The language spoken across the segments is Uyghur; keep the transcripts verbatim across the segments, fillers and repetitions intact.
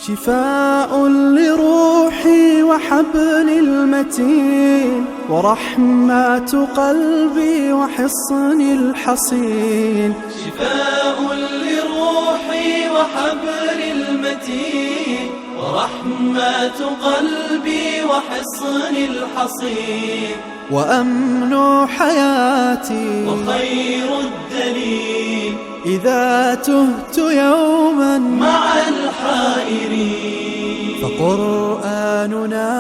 شفاء لروحي وحبل المتين، ورحمة قلبي وحصن الحصين. شفاء لروحي وحبل المتين، ورحمة قلبي وحصن الحصين. وأمن حياتي وخير الدليل، إذا تهت يوما مع الحائرين. فقرآننا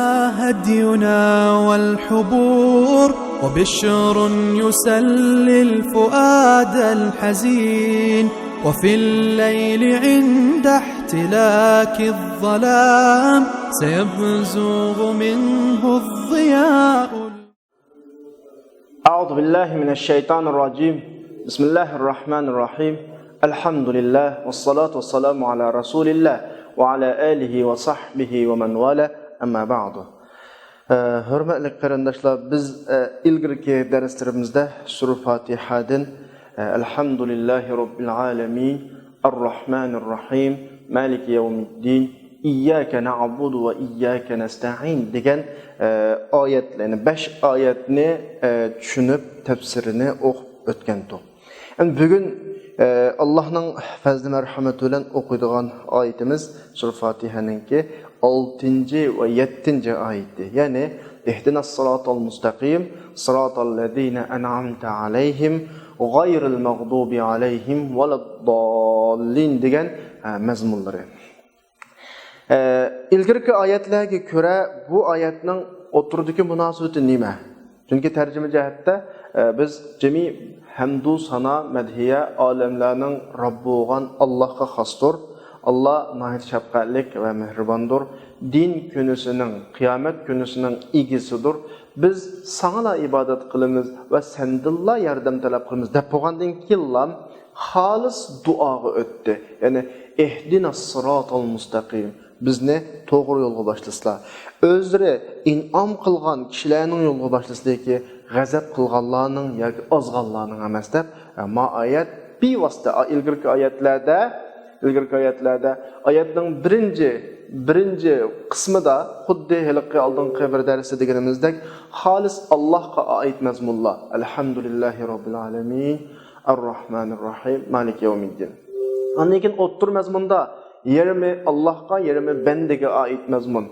هدينا والحبور، وبشر يسلي الفؤاد الحزين. وفي الليل عند احتلاك الظلام، سيبزغ منه الضياء. أعوذ بالله من الشيطان الرجيم. بسم الله الرحمن الرحيم. الحمد لله والصلاة والسلام على رسول الله وعلى آله وصحبه ومن والاه. أما بعد. ھۆرمەتلىك قېرىنداشلار، بىز ئىلگىرىكى دەرسلىرىمىزدە سۈرە فاتىھەدىن الحمد لله رب العالمين، الرحمن الرحيم، مالك يوم الدين، إياك نعبد وإياك نستعين دېگەن ئايەتلەرنى، بەش ئايەتنى چۈشىنىپ، تەپسىرىنى ئوقۇپ ئۆتكەنتۇق. ئەمدى بۈگۈن ئاللاھنىڭ پەزلى مەرھەمىتى بىلەن ئوقۇيدىغان ئايىتىمىز سۈرە فاتىھەنىڭكى ئالتىنچى ۋە يەتتىنچى ئايىتى. يەنى اهدنا الصراط المستقيم، صراط الذين أنعمت عليهم، غير المغضوب عليهم ولا الضالين دېگەن مەزمۇنلىرى. ئىلگىرىكى ئايەتلەرگە كۆرە، بۇ ئايەتنىڭ ئوتتۇرىدىكى مۇناسىۋىتى نېمە؟ چۈنكى تەرجىمە جەھەتتە بىز جىمى ھەمدۇ سانا، مەدھىيە ئالەملەرنىڭ رەببى بولغان ئاللاھقا خاستۇر. ئاللا ناھايىتى شەپقەتلىك ۋە مېھرىباندۇر. دىن كۈنىسىنىڭ، قىيامەت كۈنىسىنىڭ ئىگىسىدۇر. بىز ساڭىلا ئىبادەت قىلىمىز ۋە سەندىنلا ياردەم تەلەپ قىلىمىز دەپ بولغاندىن كېيىنلا خالىس دۇئاغا ئۆتتى. يەنى، اهدنا الصراط المستقيم، بىزنى توغرا يولغا باشلىسىلا. ئۆزلىرى ئىنئام قىلغان كىشىلەرنىڭ يولىغا باشلىسىلىكى، غەزەپ قىلغانلارنىڭ ياكى ئازغانلارنىڭ ئەمەس دەپ، ما ئايەت بىۋاسىتە ئىلگىرىكى ئايەتلەردە، ئىلگىرىكى ئايەتلەردە ئايەتنىڭ بىرىنچى، بىرىنچى قىسمىدا خۇددى ھېلىقى ئالدىنقى بىر دەرستە دېگىنىمىزدەك خالىس ئاللاھقا ئائىت مەزمۇنلار. الحمد لله رب العالمين، الرحمن الرحيم، مالك يوم الدين. ئاندىن كېيىن ئوتتۇرا مەزمۇندا يېرىمى ئاللاھقا، يېرىمى بەندىگە ئائىت مەزمۇن.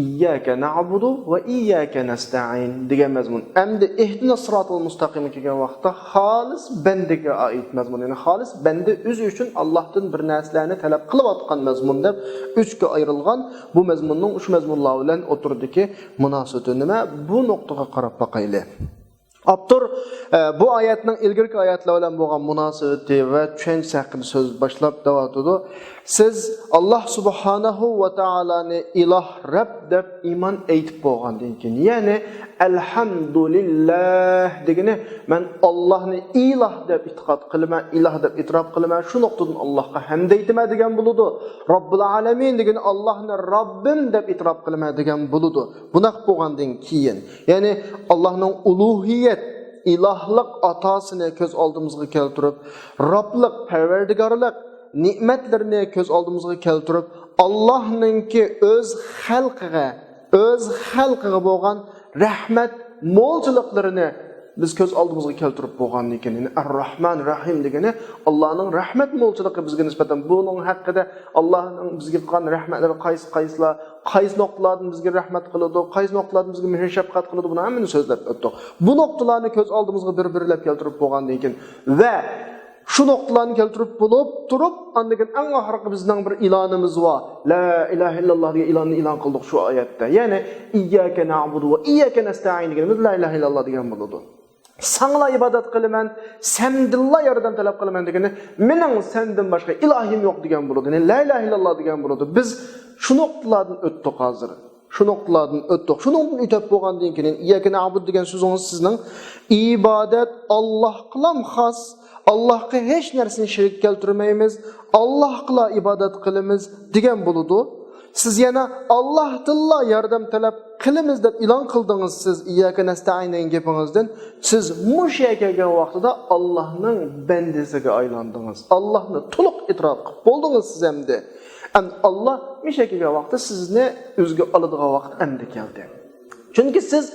إياك نعبد وإياك نستعين دېگەن مەزمۇن. ئەمدى اهدنا الصراط المستقيم كەلگەن ۋاقىتتا خالىس بەندىگە ئائىت مەزمۇن. يەنى خالىس بەندە ئۆزى ئۈچۈن ئاللاھتىن بىر نەرسىلەرنى تەلەپ قىلىۋاتقان مەزمۇن دەپ ئۈچكە ئايرىلغان. بۇ مەزمۇننىڭ شۇ مەزمۇنلار بىلەن ئوتتۇرىدىكى مۇناسىۋىتى نېمە؟ بۇ نۇقتىغا قاراپ باقايلى. ئاپتور بۇ ئايەتنىڭ ئىلگىرىكى ئايەتلەر بىلەن بولغان مۇناسىۋىتى ۋە چۈشەنچىسى ھەققىدە سۆز باشلاپ دەۋاتىدۇ. سىز ئاللاھ سۇبھانەھۇ ۋە تائالانى ئىلاھ، رەب دەپ ئىمان ئېيتىپ بولغاندىن كېيىن، يەنى ئەلھەمدۇلىللاھ دېگىنى، مەن ئاللاھنى ئىلاھ دەپ ئېتىقاد قىلىمەن، ئىلاھ دەپ ئېتىراپ قىلىمەن، شۇ نۇقتىدىن ئاللاھقا ھەمد ئېيتىمەن دېگەن بولىدۇ. رەببۇل ئالەمىن دېگىنى، ئاللاھنى رەببىم دەپ ئېتىراپ قىلىمەن دېگەن بولىدۇ. بۇنداق بولغاندىن كېيىن، يەنى ئاللاھنىڭ ئۇلۇھىيەت، ئىلاھلىق ئاتاسىنى كۆز ئالدىمىزغا كەلتۈرۈپ، رەبلىق، پەرۋەردىگارلىق نېمەتلىرىنى كۆز ئالدىمىزغا كەلتۈرۈپ، ئاللاھنىڭكى ئۆز خەلقىگە، ئۆز خەلقىگە بولغان رەھمەت مولچىلىقلىرىنى بىز كۆز ئالدىمىزغا كەلتۈرۈپ بولغاندىن كېيىن، يەنى ئەر-راھمان راھىم دېگىنى ئاللاھنىڭ رەھمەت مولچىلىقى بىزگە نىسبەتەن، بۇنىڭ ھەققىدە ئاللاھنىڭ بىزگە قىلغان رەھمەتلىرى قايسى قايسىلار، قايسى نۇقتىلاردىن بىزگە رەھمەت قىلىدۇ، قايسى نۇقتىلاردىن بىزگە مېھىر شەپقەت قىلىدۇ، بۇنى ھەممىنى سۆزلەپ ئۆتتۇق. بۇ نۇقتىلارنى كۆز ئالدىمىزغا بىر بىرلەپ كەلتۈرۈپ بولغاندىن كېيىن ۋە شۇ نۇقتىلارنى كەلتۈرۈپ بولۇپ تۇرۇپ، ئاندىن كېيىن ئەڭ ئاخىرقى بىزنىڭ بىر ئېلانىمىز بار. لا ئىلاھە ئىللاللاھ دېگەن ئېلاننى ئېلان قىلدۇق شۇ ئايەتتە. يەنى، ئىيياكە نەئبۇدۇ ۋە ئىيياكە نەستەئىن دېگىنىمىز لا ئىلاھە ئىللاللاھ دېگەن بولىدۇ. ساڭلا ئىبادەت قىلىمەن، سەندىنلا ياردەم تەلەپ قىلىمەن دېگىنى، مېنىڭ سەندىن باشقا ئىلاھىم يوق دېگەن بولىدۇ. يەنى لا ئىلاھە ئىللاللاھ دېگەن بولىدۇ. بىز شۇ نۇقتىلاردىن ئۆتتۇق ھازىر. شۇ نۇقتىلاردىن ئۆتتۇق. شۇنىڭدىن ئۆتۈپ بولغاندىن كېيىن، ئىيياكە نەئبۇدۇ دېگەن سۆزىڭىز سىزنىڭ ئىبادەت ئاللاھقىلا خاس، ئاللاھقا ھېچ نەرسىنى شېرىك كەلتۈرمەيمىز، ئاللاھقىلا ئىبادەت قىلىمىز دېگەن بولىدۇ. سىز يەنە ئاللاھتىنلا ياردەم تەلەپ قىلىمىز دەپ ئېلان قىلدىڭىز سىز ئىيياكە نەستەئىن دېگەن گېپىڭىزدىن. سىز مۇشۇ يەرگە كەلگەن ۋاقتىدا ئاللاھنىڭ بەندىسىگە ئايلاندىڭىز. ئاللاھنى تولۇق ئېتىراپ قىلىپ بولدىڭىز سىز ئەمدى. ئەمدى ئاللا مىشە كەلگەن ۋاقىتتا سىزنى ئۆزىگە ئالىدىغان ۋاقىت ئەمدى كەلدى. چۈنكى سىز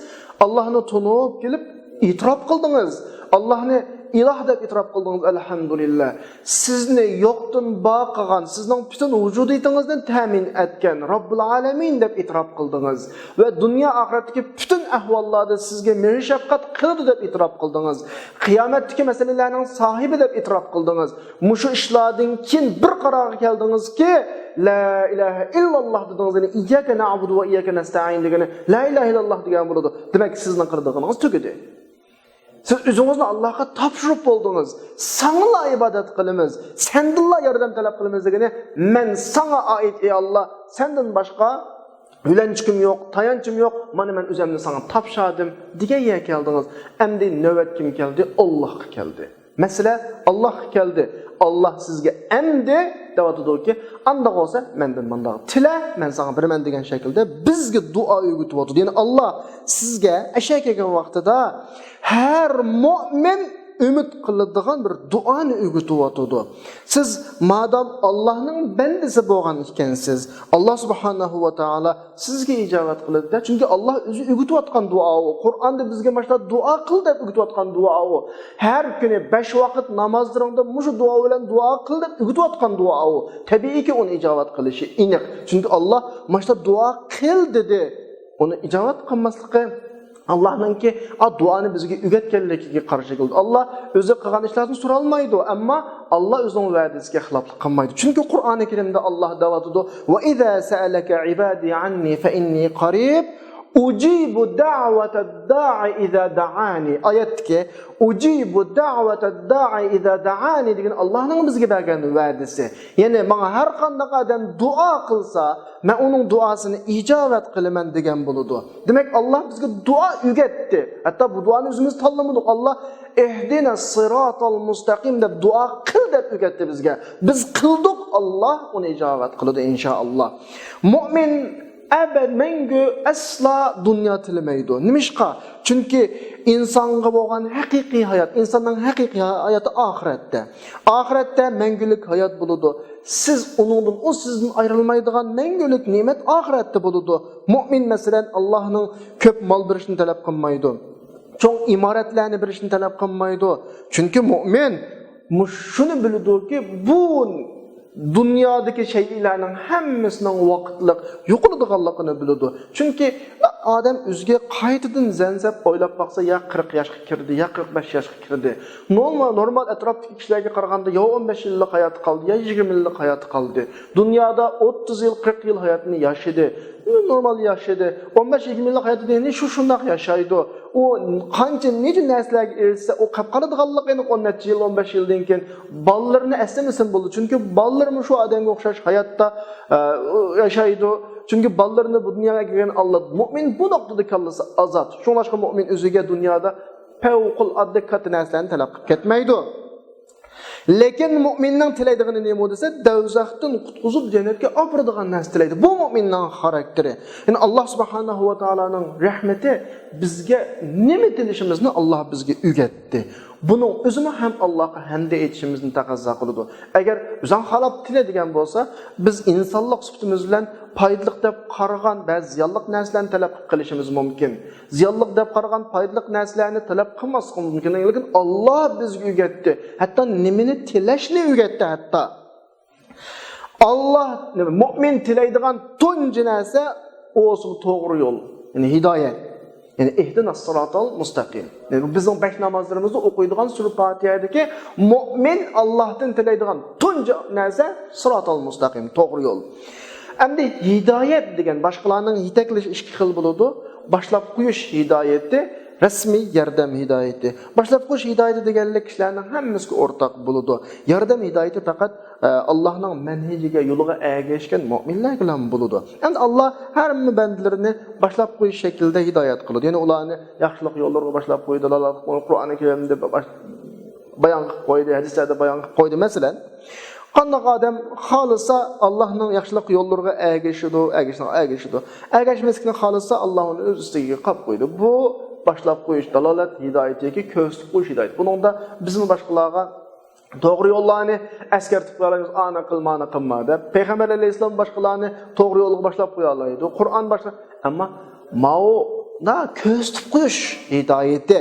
ئاللانى تونۇپ كېلىپ ئېتىراپ قىلدىڭىز. ئاللانى ئىلاھ دەپ ئېتىراپ قىلدىڭىز، ئەلھەمدۇلىللا. سىزنى يوقتىن بار قىلغان، سىزنىڭ پۈتۈن ۋۇجۇدىيىتىڭىزدىن تەمىن ئەتكەن رەببۇل ئالەمىن دەپ ئېتىراپ قىلدىڭىز. ۋە دۇنيا ئاخىرەتتىكى پۈتۈن ئەھۋاللاردا سىزگە مېھىر شەپقەت قىلىدۇ دەپ ئېتىراپ قىلدىڭىز. قىيامەتتىكى مەسىلىلەرنىڭ ساھىبى دەپ ئېتىراپ قىلدىڭىز. مۇشۇ ئىشلاردىن كېيىن بىر قارارغا كەلدىڭىزكى، لا ئىلاھە ئىللاللا دېدىڭىز، يەنى ئىيياكە نەئبۇدۇ ۋە ئىيياكە نەستەئىن دېگىنى لا ئىلاھە ئىللاللا دېگەن بولىدۇ. دېمەك، سىزنىڭ قىلىدىغىنىڭىز تۈگىدى. سىز ئۆزىڭىزنى ئاللاغا تاپشۇرۇپ بولدىڭىز. ساڭىلا ئىبادەت قىلىمىز، سەندىنلا ياردەم تەلەپ قىلىمىز دېگىنى، مەن ساڭا ئائىت، ئەي ئاللا، سەندىن باشقا يۆلەنچۈكۈم يوق، تايانچۇم يوق، مانا مەن ئۆزۈمنى ساڭا تاپشۇردۇم دېگەن يەرگە كەلدىڭىز. ئەمدى نۆۋەت كىمگە كەلدى؟ ئاللاغا كەلدى. مەسىلە ئاللاغا كەلدى. ئاللا سىزگە ئەمدى دەۋاتىدۇكى، ئانداق بولسا مەندىن مۇنداق تىلە، مەن ساڭا بېرىمەن دېگەن شەكىلدە بىزگە دۇئا ئۆگىتىۋاتىدۇ. يەنى ئاللا سىزگە ئەشەگە كەلگەن ۋاقتىدا ھەر مۆمىن ئۈمىد قىلىدىغان بىر دۇئانى ئۆگىتىۋاتىدۇ. سىز مادام ئاللانىڭ بەندىسى بولغان ئىكەنسىز، ئاللا سۇبھانەھۇ ۋە تائالا سىزگە ئىجابەت قىلىدۇ. چۈنكى ئاللا ئۆزى ئۆگىتىۋاتقان دۇئا ئۇ. قۇرئاندا بىزگە ماشۇنداق دۇئا قىل دەپ ئۆگىتىۋاتقان دۇئا ئۇ. ھەر كۈنى بەش ۋاقىت نامازلىرىڭدا مۇشۇ دۇئا بىلەن دۇئا قىل دەپ ئۆگىتىۋاتقان دۇئا ئۇ. تەبىئىيكى ئۇنى ئىجابەت قىلىشى ئېنىق. چۈنكى ئاللا ماشۇنداق دۇئا قىل دېدى. ئۇنى ئىجابەت قىلماسلىقى ئاللانىڭكى ئا دۇئانى بىزگە ئۆگەتكەنلىكىگە قارشى كېلىدۇ. ئاللا ئۆزى قىلغان ئىشلاردىن سورالمايدۇ، ئەمما ئاللا ئۆزىنىڭ ۋەدىسىگە خىلاپلىق قىلمايدۇ. چۈنكى قۇرئانى كەرىمدە ئاللا دەۋاتىدۇ، ۋە ئىزا سەئەلەكە ئىبادى ئاننى فەئىننى قەرىب، ئۇجىبۇ دەئۋەتەد دائى ئىزا دەئانى. ئايەتتىكى ئۇجىبۇ دەئۋەتەد دائى ئىزا دەئانى دېگەن ئاللانىڭ بىزگە بەرگەن ۋەدىسى. يەنى ماڭا ھەر قانداق ئادەم دۇئا قىلسا، مەن ئۇنىڭ دۇئاسىنى ئىجابەت قىلىمەن دېگەن بولىدۇ. دېمەك، ئاللا بىزگە دۇئا ئۆگەتتى. ھەتتا بۇ دۇئانى ئۆزىمىز تاللىمىدۇق. ئاللا ئىھدىنەس سىراتەل مۇستەقىم دەپ دۇئا قىل دەپ ئۆگەتتى بىزگە. بىز قىلدۇق، ئاللا ئۇنى ئىجابەت قىلىدۇ، ئىنشائاللا. مۆمىن ئەبەد مەڭگۈ ئەسلا دۇنيا تىلىمەيدۇ. نېمىشقا؟ چۈنكى ئىنسانغا بولغان ھەقىقىي ھايات، ئىنساننىڭ ھەقىقىي ھاياتى ئاخىرەتتە. ئاخىرەتتە مەڭگۈلۈك ھايات بولىدۇ. سىز ئۇنىڭدىن، ئۇ سىزدىن ئايرىلمايدىغان مەڭگۈلۈك نېمەت ئاخىرەتتە بولىدۇ. مۆمىن، مەسىلەن، ئاللانىڭ كۆپ مال بېرىشىنى تەلەپ قىلمايدۇ. چوڭ ئىمارەتلەرنى بېرىشنى تەلەپ قىلمايدۇ. چۈنكى مۆمىن مۇشۇنى بىلىدۇكى، بۇ دۇنيادىكى شەيئىلەرنىڭ ھەممىسىنىڭ ۋاقىتلىق يوقىلىدىغانلىقىنى بىلىدۇ. چۈنكى ئادەم ئۆزىگە قايتىدىن زەن سەپ ئويلاپ باقسا، يا قىرىق ياشقا كىردى، يا قىرىق بەش ياشقا كىردى. نورمال، نورمال ئەتراپتىكى كىشىلەرگە قارىغاندا يا ئون بەش يىللىق ھاياتى قالدى، يا يىگىرمە يىللىق ھاياتى قالدى. دۇنيادا ئوتتۇز يىل، قىرىق يىل ھاياتنى ياشىدى. نورمال ياشىدى. ئون بەش، يىگىرمە يىللىق ھاياتىدا يەنە شۇ شۇنداق ياشايدۇ. ئۇ قانچە، نېچە نەرسىلەرگە ئېرىشسە، ئۇ قېلىپ قالىدىغانلىقى ئېنىق. ئون نەچچە يىل، ئون بەش يىلدىن كېيىن بالىلىرىنى ئەسلىمىسىمۇ بولىدۇ. چۈنكى بالىلىرىمۇ شۇ ئادەمگە ئوخشاش ھاياتتا، ئە، ياشايدۇ. چۈنكى بالىلىرىنى بۇ دۇنياغا ئەكەلگەن ئاللا. مۆمىن بۇ نۇقتىدا كاللىسى ئازاد. شۇڭلاشقا مۆمىن ئۆزىگە دۇنيادا پەۋقۇلئاددە كاتتا نەرسىلەرنى تەلەپ قىلىپ كەتمەيدۇ. لېكىن مۆمىننىڭ تىلەيدىغىنى نېمە دېسە، دوزاختىن قۇتقۇزۇپ جەننەتكە ئاپىرىدىغان نەرسە تىلەيدۇ. بۇ مۆمىننىڭ خاراكتېرى. يەنى ئاللا سۇبھانەھۇ ۋە تائالانىڭ رەھمىتى، بىزگە نېمە تىلىشىمىزنى ئاللا بىزگە ئۆگەتتى. بۇنىڭ ئۆزىمۇ ھەم ئاللاغا ھەمدە ئېيتىشىمىزنى تەقەززا قىلىدۇ. ئەگەر ئۆزۈڭ خالاپ تىلە دېگەن بولسا، بىز ئىنسانلىق سۈپىتىمىز بىلەن پايدىلىق دەپ قارىغان بەزى زىيانلىق نەرسىلەرنى تەلەپ قىلىشىمىز مۇمكىن. زىيانلىق دەپ قارىغان پايدىلىق نەرسىلەرنى تەلەپ قىلماسلىقىمىز مۇمكىن. لېكىن ئاللا بىزگە ئۆگەتتى. ھەتتا نېمىنى تىلەشنى ئۆگەتتى ھەتتا. ئاللا، نېمە، مۆمىن تىلەيدىغان تۇنجى نەرسە، ئۇ بولسا توغرا يول. يەنى ھىدايەت. يەنى ئىھدىنەس سىراتال مۇستەقىم. يەنى بۇ بىزنىڭ بەش نامازلىرىمىزدا ئوقۇيدىغان سۈرە پاتىھەدىكى مۆمىن ئاللاھتىن تىلەيدىغان تۇنجى نەرسە سىراتال مۇستەقىم، توغرا يول. ئەمدى ھىدايەت دېگەن باشقىلارنىڭ يېتەكلىشى ئىككى خىل بولىدۇ. باشلاپ قويۇش ھىدايىتى، رەسمىي ياردەم ھىدايىتى. باشلاپ قويۇش ھىدايىتى دېگەنلىك كىشىلەرنىڭ ھەممىسىگە ئورتاق بولىدۇ. ياردەم ھىدايىتى پەقەت، ئە، ئاللاھنىڭ مەنھىجىگە، يولىغا ئەگەشكەن مۆمىنلەرگىلا بولىدۇ. ئەمدى ئاللا ھەممە بەندىلىرىنى باشلاپ قويۇش شەكلىدە ھىدايەت قىلىدۇ. يەنى ئۇلارنى ياخشىلىق يوللىرىغا باشلاپ قويىدۇ، دالالەت قىلىدۇ. قۇرئانى كەرىمدە باش-، بايان قىلىپ قويدى، ھەدىسلەردە بايان قىلىپ قويدى. مەسىلەن، قانداق ئادەم خالىسا ئاللاھنىڭ ياخشىلىق يوللىرىغا ئەگىشىدۇ، ئەگىشىدۇ، ئەگىشىدۇ. ئەگەشمەسلىكنى خالىسا، ئاللاھ ئۇنى ئۆز ئۈستىگە قاپ قويىدۇ. بۇ باشلاپ قويۇش دالالەت ھىدايىتى ياكى كۆرسىتىپ قويۇش ھىدايىتى. بۇنىڭدا بىزمۇ باشقىلارغا توغرا يوللارنى ئەسكەرتىپ قويالايمىز، ئانى قىل، مانى قىلما دەپ. پەيغەمبەر ئەلەيھىسسالام باشقىلارنى توغرا يولغا باشلاپ قويالايدۇ. قۇرئان باشقا، ئەمما ماۋۇدا كۆرسىتىپ قويۇش ھىدايىتى.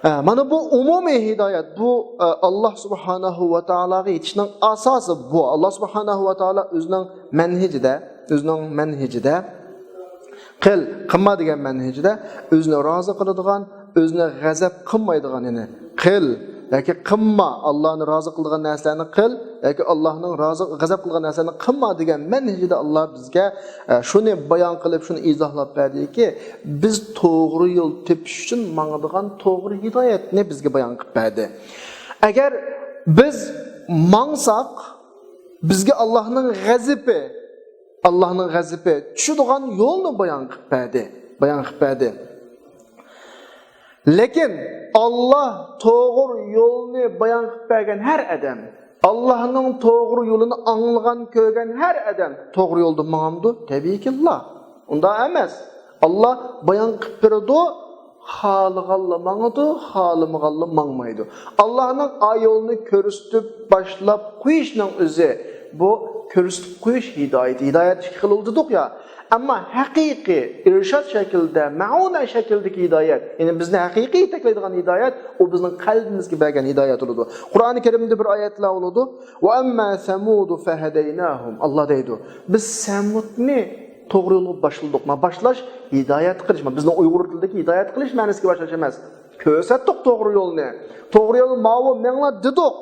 ئە، مانا بۇ ئومۇمىي ھىدايەت، بۇ، ئە، ئاللا سۇبھانەھۇ ۋە تائالاغا يېتىشنىڭ ئاساسى بۇ. ئاللا سۇبھانەھۇ ۋە تائالا ئۆزىنىڭ مەنھىجىدە، ئۆزىنىڭ مەنھىجىدە قىل، قىلما دېگەن مەنھىجىدە ئۆزىنى رازى قىلىدىغان، ئۆزىنى غەزەپ قىلمايدىغان، يەنى قىل ياكى قىلما، ئاللانى رازى قىلىدىغان نەرسىلەرنى قىل ياكى ئاللانىڭ رازى، غەزەپ قىلىدىغان نەرسىلەرنى قىلما دېگەن مەنھىجىدە ئاللا بىزگە، ئە، شۇنى بايان قىلىپ، شۇنى ئىزاھلاپ بەردىكى، بىز توغرا يول تېپىش ئۈچۈن ماڭىدىغان توغرا ھىدايەتنى بىزگە بايان قىلىپ بەردى. ئەگەر بىز ماڭساق، بىزگە ئاللانىڭ غەزىپى، ئاللانىڭ غەزىپى چۈشىدىغان يولنى بايان قىلىپ بەردى. بايان قىلىپ بەردى. لېكىن ئاللا توغرا يولنى بايان قىلىپ بەرگەن ھەر ئادەم، ئاللانىڭ توغرا يولىنى ئاڭلىغان، كۆرگەن ھەر ئادەم توغرا يولدا ماڭامدۇ؟ تەبىئىيكى لا. ئۇنداق ئەمەس. ئاللا بايان قىلىپ بېرىدۇ، خالىغانلا ماڭىدۇ، خالىمىغانلا ماڭمايدۇ. ئاللانىڭ ئا يولنى كۆرسىتىپ باشلاپ قويۇشنىڭ ئۆزى، بۇ كۆرسىتىپ قويۇش ھىدايىتى. ھىدايەت ئىككى خىل بولىدۇق يا. ئەمما ھەقىقىي ئىرشاد شەكلىدە، مەئۇنە شەكلىدىكى ھىدايەت، يەنى بىزنى ھەقىقىي يېتەكلەيدىغان ھىدايەت، ئۇ بىزنىڭ قەلبىمىزگە بەرگەن ھىدايەت بولىدۇ. قۇرئانى كەرىمدە بىر ئايەتلەر بولىدۇ. ۋە ئەمما سەمۇدۇ فەھەدەيناھۇم. ئاللا دەيدۇ، بىز سەمۇدنى توغرا يولغا باشلىدۇق. ما باشلاش، ھىدايەت قىلىش. ما بىزنىڭ ئۇيغۇر تىلىدىكى ھىدايەت قىلىش مەنىسىگە باشلاش ئەمەس. كۆرسەتتۇق توغرا يولنى. توغرا يول ماۋۇ، مېڭىڭلار دېدۇق.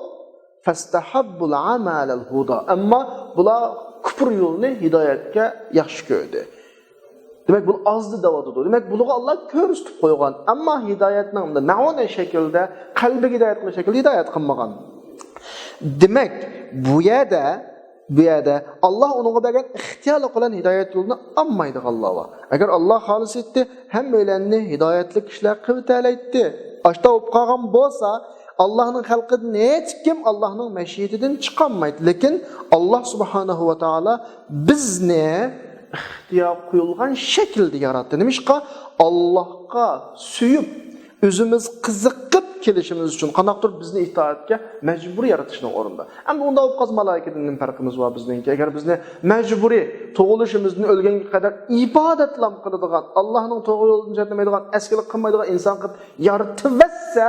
فەستەھەببۇل ئەمە ئەلەل ھۇدا. ئەمما بۇلار كۇپۇر يولنى ھىدايەتكە ياخشى كۆردى. دېمەك، بۇلار ئازدى دەۋاتىدۇ. دېمەك، بۇلارغا ئاللا كۆرسىتىپ قويغان. ئەمما ھىدايەتنىڭ مەئۇنە شەكلىدە، قەلبىگە ھىدايەت قىلىش شەكلىدە ھىدايەت قىلمىغان. دېمەك، بۇ يەردە، بۇ يەردە ئاللا ئۇنىڭغا بەرگەن ئىختىيارلىق بىلەن ھىدايەت يولىنى ئالمايدىغانلار بار. ئەگەر ئاللا خالىسا ئىدى، ھەممەيلەننى ھىدايەتلىك كىشىلەر قىلىۋېتەلەيتتى. ئاشتا بولۇپ قالغان بولسا، ئاللانىڭ خەلقىدىن ھېچكىم ئاللانىڭ مەشىئىتىدىن چىقالمايتتى. لېكىن ئاللا سۇبھانەھۇ ۋە تائالا بىزنى ئىختىيار قويۇلغان شەكىلدە ياراتتى. نېمىشقا؟ ئاللاھقا سۆيۈپ، ئۆزىمىز قىزىقىپ كېلىشىمىز ئۈچۈن، قانداقتۇر بىزنى ئىتائەتكە مەجبۇرىي يارىتىشنىڭ ئورنىدا. ئەمدى ئۇنداق بولۇپ قالسا، مالايىكىدىن نېمە پەرقىمىز بار بىزنىڭكى؟ ئەگەر بىزنى مەجبۇرىي تۇغۇلۇشىمىزدىن ئۆلگەنگە قەدەر ئىبادەتلام قىلىدىغان، ئاللاھنىڭ توغرا يولىدىن چەتنىمەيدىغان، ئەسكىلىك قىلمايدىغان ئىنسان قىلىپ يارىتىۋەتسە،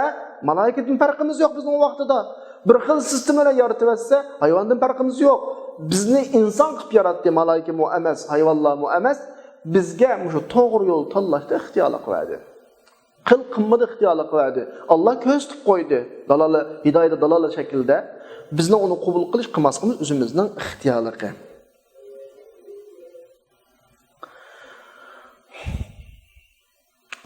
مالايىكىدىن پەرقىمىز يوق بىزنىڭ ۋاقتىدا. بىر خىل سىستېما بىلەن يارىتىۋەتسە، ھايۋاندىن پەرقىمىز يوق. بىزنى ئىنسان قىلىپ ياراتتى، مالايىكىمۇ ئەمەس، ھايۋانلارمۇ ئەمەس. بىزگە مۇشۇ توغرا يول تاللاشتا ئىختىيارلىق بەردى. قىل قىلمىدى ئىختىيارلىق بەردى. ئاللا كۆرسىتىپ قويدى. دالالە، ھىدايەتتە دالالە شەكلىدە. بىزنىڭ ئۇنى قوبۇل قىلىش قىلماسلىقىمىز ئۆزىمىزنىڭ ئىختىيارلىقى.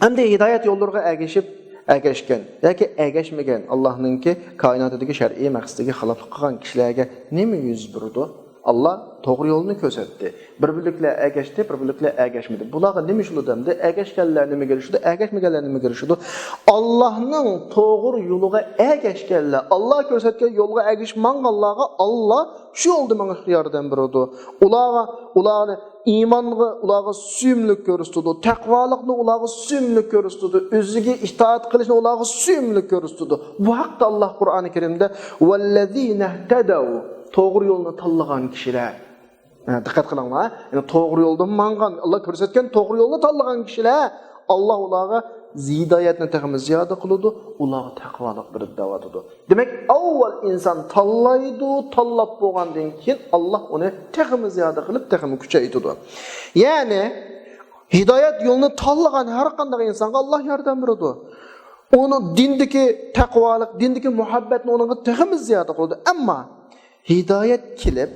ئەمدى ھىدايەت يوللىرىغا ئەگىشىپ، ئەگەشكەن ياكى ئەگەشمىگەن، ئاللانىڭكى كائىناتىدىكى شەرئىي مەقسىتىگە خىلاپلىق قىلغان كىشىلەرگە نېمە يۈز بېرىدۇ؟ ئاللا توغرا يولنى كۆرسەتتى. بىر-بىرلىكلەر ئەگەشتى، بىر-بىرلىكلەر ئەگەشمىدى. بۇلارغا نېمە ئىش بولىدۇ ئەمدى؟ ئەگەشكەنلەر نېمىگە ئېرىشىدۇ؟ ئەگەشمىگەنلەر نېمىگە ئېرىشىدۇ؟ ئاللانىڭ توغرا يولىغا ئەگەشكەنلەر، ئاللا كۆرسەتكەن يولغا ئەگىشىپ ماڭغانلارغا ئاللا شۇ يولدا مېڭىشقا ياردەم بېرىدۇ. ئۇلارغا، ئۇلارنى ئىمانغا، ئۇلارغا سۆيۈملۈك كۆرسىتىدۇ. تەقۋالىقنى ئۇلارغا سۆيۈملۈك كۆرسىتىدۇ. ئۆزىگە ئىتائەت قىلىشنى ئۇلارغا سۆيۈملۈك كۆرسىتىدۇ. بۇ ھەقتە ئاللا قۇرئانى كەرىمدە، ۋەللەزىنەھتەدەۋ، توغرا يولنى تاللىغان كىشىلەر. ھە، دىققەت قىلىڭلار. يەنى توغرا يولدا ماڭغان، ئاللا كۆرسەتكەن توغرا يولنى تاللىغان كىشىلەر، ئاللا ئۇلارغا ھىدايەتنى تېخىمۇ زىيادە قىلىدۇ، ئۇلارغا تەقۋالىق بېرىدۇ دەۋاتىدۇ. دېمەك، ئاۋۋال ئىنسان تاللايدۇ، تاللاپ بولغاندىن كېيىن ئاللا ئۇنى تېخىمۇ زىيادە قىلىپ، تېخىمۇ كۈچەيتىدۇ. يەنى ھىدايەت يولىنى تاللىغان ھەر قانداق ئىنسانغا ئاللا ياردەم بېرىدۇ. ئۇنى دىندىكى تەقۋالىق، دىندىكى مۇھەببەتنى ئۇنىڭغا تېخىمۇ زىيادە قىلىدۇ. ئەمما ھىدايەت كېلىپ،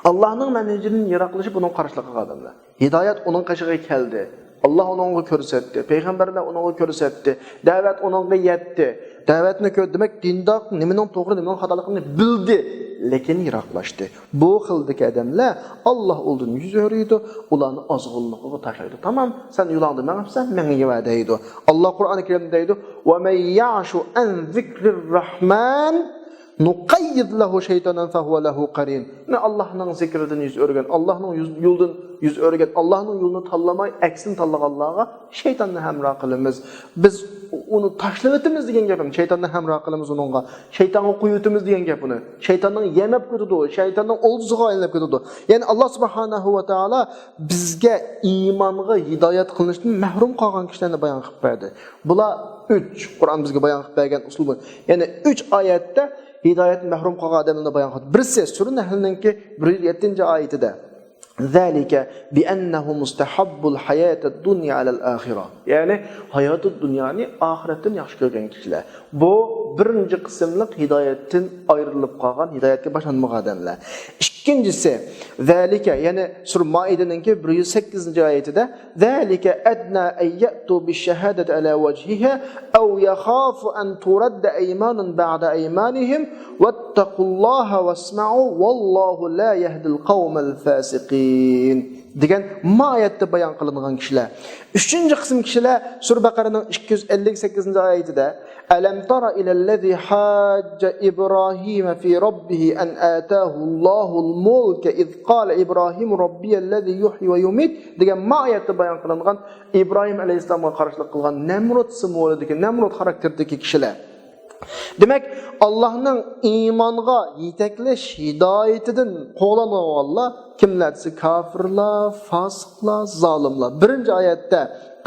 ئاللانىڭ مەنھىجىدىن يىراقلىشىپ، ئۇنىڭغا قارشىلىق قىلغان ئادەملەر. ھىدايەت ئۇنىڭ قېشىغا كەلدى. ئاللا ئۇنىڭغا كۆرسەتتى. پەيغەمبەرلەر ئۇنىڭغا كۆرسەتتى. دەۋەت ئۇنىڭغا يەتتى. دەۋەتنى كۆر-، دېمەك، دىندا نېمىنىڭ توغرا، نېمىنىڭ خاتالىقىنى بىلدى، لېكىن يىراقلاشتى. بۇ خىلدىكى ئادەملەر ئاللا ئۇلدىن يۈز ئۆرۈيدۇ، ئۇلارنى ئازغۇنلۇقىغا تاشلايدۇ. تامام، سەن يولۇڭدا مېڭىپسەن، مېڭىۋەر دەيدۇ. ئاللا قۇرئانى كەرىمدە دەيدۇ، ۋەمەن يەئشۇ ئەن زىكرىر رەھمان نقيض له شيطانا فهو له قرين. مانا ئاللاھنىڭ زىكرىدىن يۈز ئۆرۈگەن، ئاللاھنىڭ يۈز، يولىدىن يۈز ئۆرۈگەن، ئاللاھنىڭ يولىنى تاللىماي، ئەكسىنى تاللىغانلارغا شەيتاننى ھەمراھ قىلىمىز. بىز ئۇنى تاشلىۋېتىمىز دېگەن گەپ ئەمەس. شەيتاننى ھەمراھ قىلىمىز ئۇنىڭغا. شەيتانغا قويۇۋېتىمىز دېگەن گەپ ئۇنى. شەيتاننىڭ يەم ئەپ كېتىدۇ، شەيتاننىڭ ئولجىسىغا ئايلىنىپ كېتىدۇ. يەنى ئاللاھ سۇبھانەھۇ ۋە تائالا بىزگە ئىمانغا ھىدايەت قىلىنىشتىن مەھرۇم قالغان كىشىلەرنى بايان قىلىپ بەردى. بۇلار ئۈچ، قۇرئان بىزگە بايان قىلىپ بەرگەن ئۇسۇل بۇ. يەنى ئۈچ ئايەتتە ھىدايەتتىن مەھرۇم قالغان ئادەملەرنى بايان قىلدى. بىرسى سۈرە نەھلنىڭكى بىر يۈز يەتتىنچى ئايىتىدە، ذلك بأنهم استحبوا الحياة الدنيا على الآخرة. يەنى ھاياتى دۇنيانى ئاخىرەتتىن ياخشى كۆرگەن كىشىلەر. بۇ بىرىنچى قىسىملىق ھىدايەتتىن ئايرىلىپ قالغان، ھىدايەتكە باشلانمىغان ئادەملەر. ئىككىنچىسى، ذلك، يەنى سۈرە مائىدىنىڭكى بىر يۈز سەككىزىنچى ئايىتىدە، ذلك أدنى أن يأتوا بالشهادة على وجهها أو يخافوا أن ترد أيمان بعد أيمانهم واتقوا الله واسمعوا والله لا يهدي القوم الفاسقين دېگەن ما ئايەتتە بايان قىلىنغان كىشىلەر. ئۈچىنچى قىسىم كىشىلەر سۈرە بەقەرەنىڭ ئىككى يۈز ئەللىك سەككىزىنچى ئايىتىدە، ألم تر إلى الذي حاج إبراهيم في ربه أن آتاه الله الملك إذ قال إبراهيم ربي الذي يحيي ويميت دېگەن ما ئايەتتە بايان قىلىنغان ئىبراھىم ئەلەيھىسسالامغا قارشىلىق قىلغان نەمرۇت سىمۋولىدىكى، نەمرۇت خاراكتېرىدىكى كىشىلەر. دېمەك، ئاللاھنىڭ ئىمانغا يېتەكلەش ھىدايىتىدىن قوغلانغانلار كىملەر دېسە، كاپىرلار، فاسىقلار، زالىملار. بىرىنچى ئايەتتە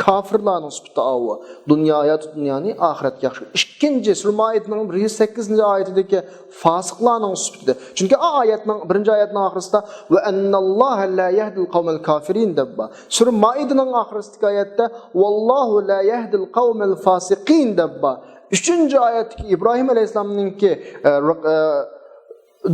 كاپىرلارنىڭ سۈپىتى ئاۋۇ. دۇنيا ھاياتى دۇنيانى، ئاخىرەتكە ياخشى. ئىككىنچى سۈرە مائىدىنىڭ بىر يۈز سەككىزىنچى ئايىتىدىكى فاسىقلارنىڭ سۈپىتى. چۈنكى ئا ئايەتنىڭ، بىرىنچى ئايەتنىڭ ئاخىرىسىدا، وأن الله لا يهدي القوم الكافرين دەپ بار. سۈرە مائىدىنىڭ ئاخىرىسىدىكى ئايەتتە، والله لا يهدي القوم الفاسقين دەپ بار. ئۈچىنچى ئايەتتىكى ئىبراھىم ئەلەيھىسسالامنىڭكى، ئە، رىق-، ئە،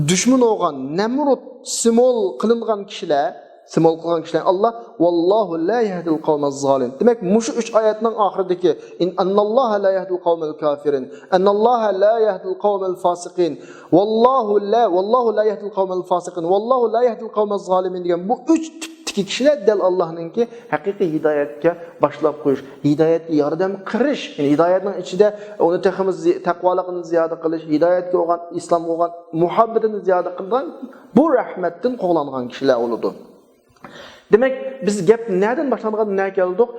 دۈشمىنى بولغان نەمرۇت سىمۋول قىلىنغان كىشىلەر، سىمۋول قىلغان كىشىلەر، ئاللاھ، والله لا يهدي القوم الظالمين. دېمەك، مۇشۇ ئۈچ ئايەتنىڭ ئاخىرىدىكى، إن، أن الله لا يهدي القوم الكافرين، أن الله لا يهدي القوم الفاسقين، والله لا، والله لا يهدي القوم الفاسقين، والله لا يهدي القوم الظالمين دېگەن بۇ ئۈچ تىپتىكى كىشىلەر دەل ئاللاھنىڭكى ھەقىقىي ھىدايەتكە باشلاپ قويۇش، ھىدايەتكە ياردەم قىلىش، يەنى ھىدايەتنىڭ ئىچىدە ئۇنى تېخىمۇ زى-، تەقۋالىقنى زىيادە قىلىش، ھىدايەتكە بولغان، ئىسلامغا بولغان مۇھەببىتىنى زىيادە قىلىدىغان بۇ رەھمەتتىن قوغلانغان كىشىلەر بولىدۇ. دېمەك، بىز گەپ نەدىن باشلانغان، نە كەلدۇق؟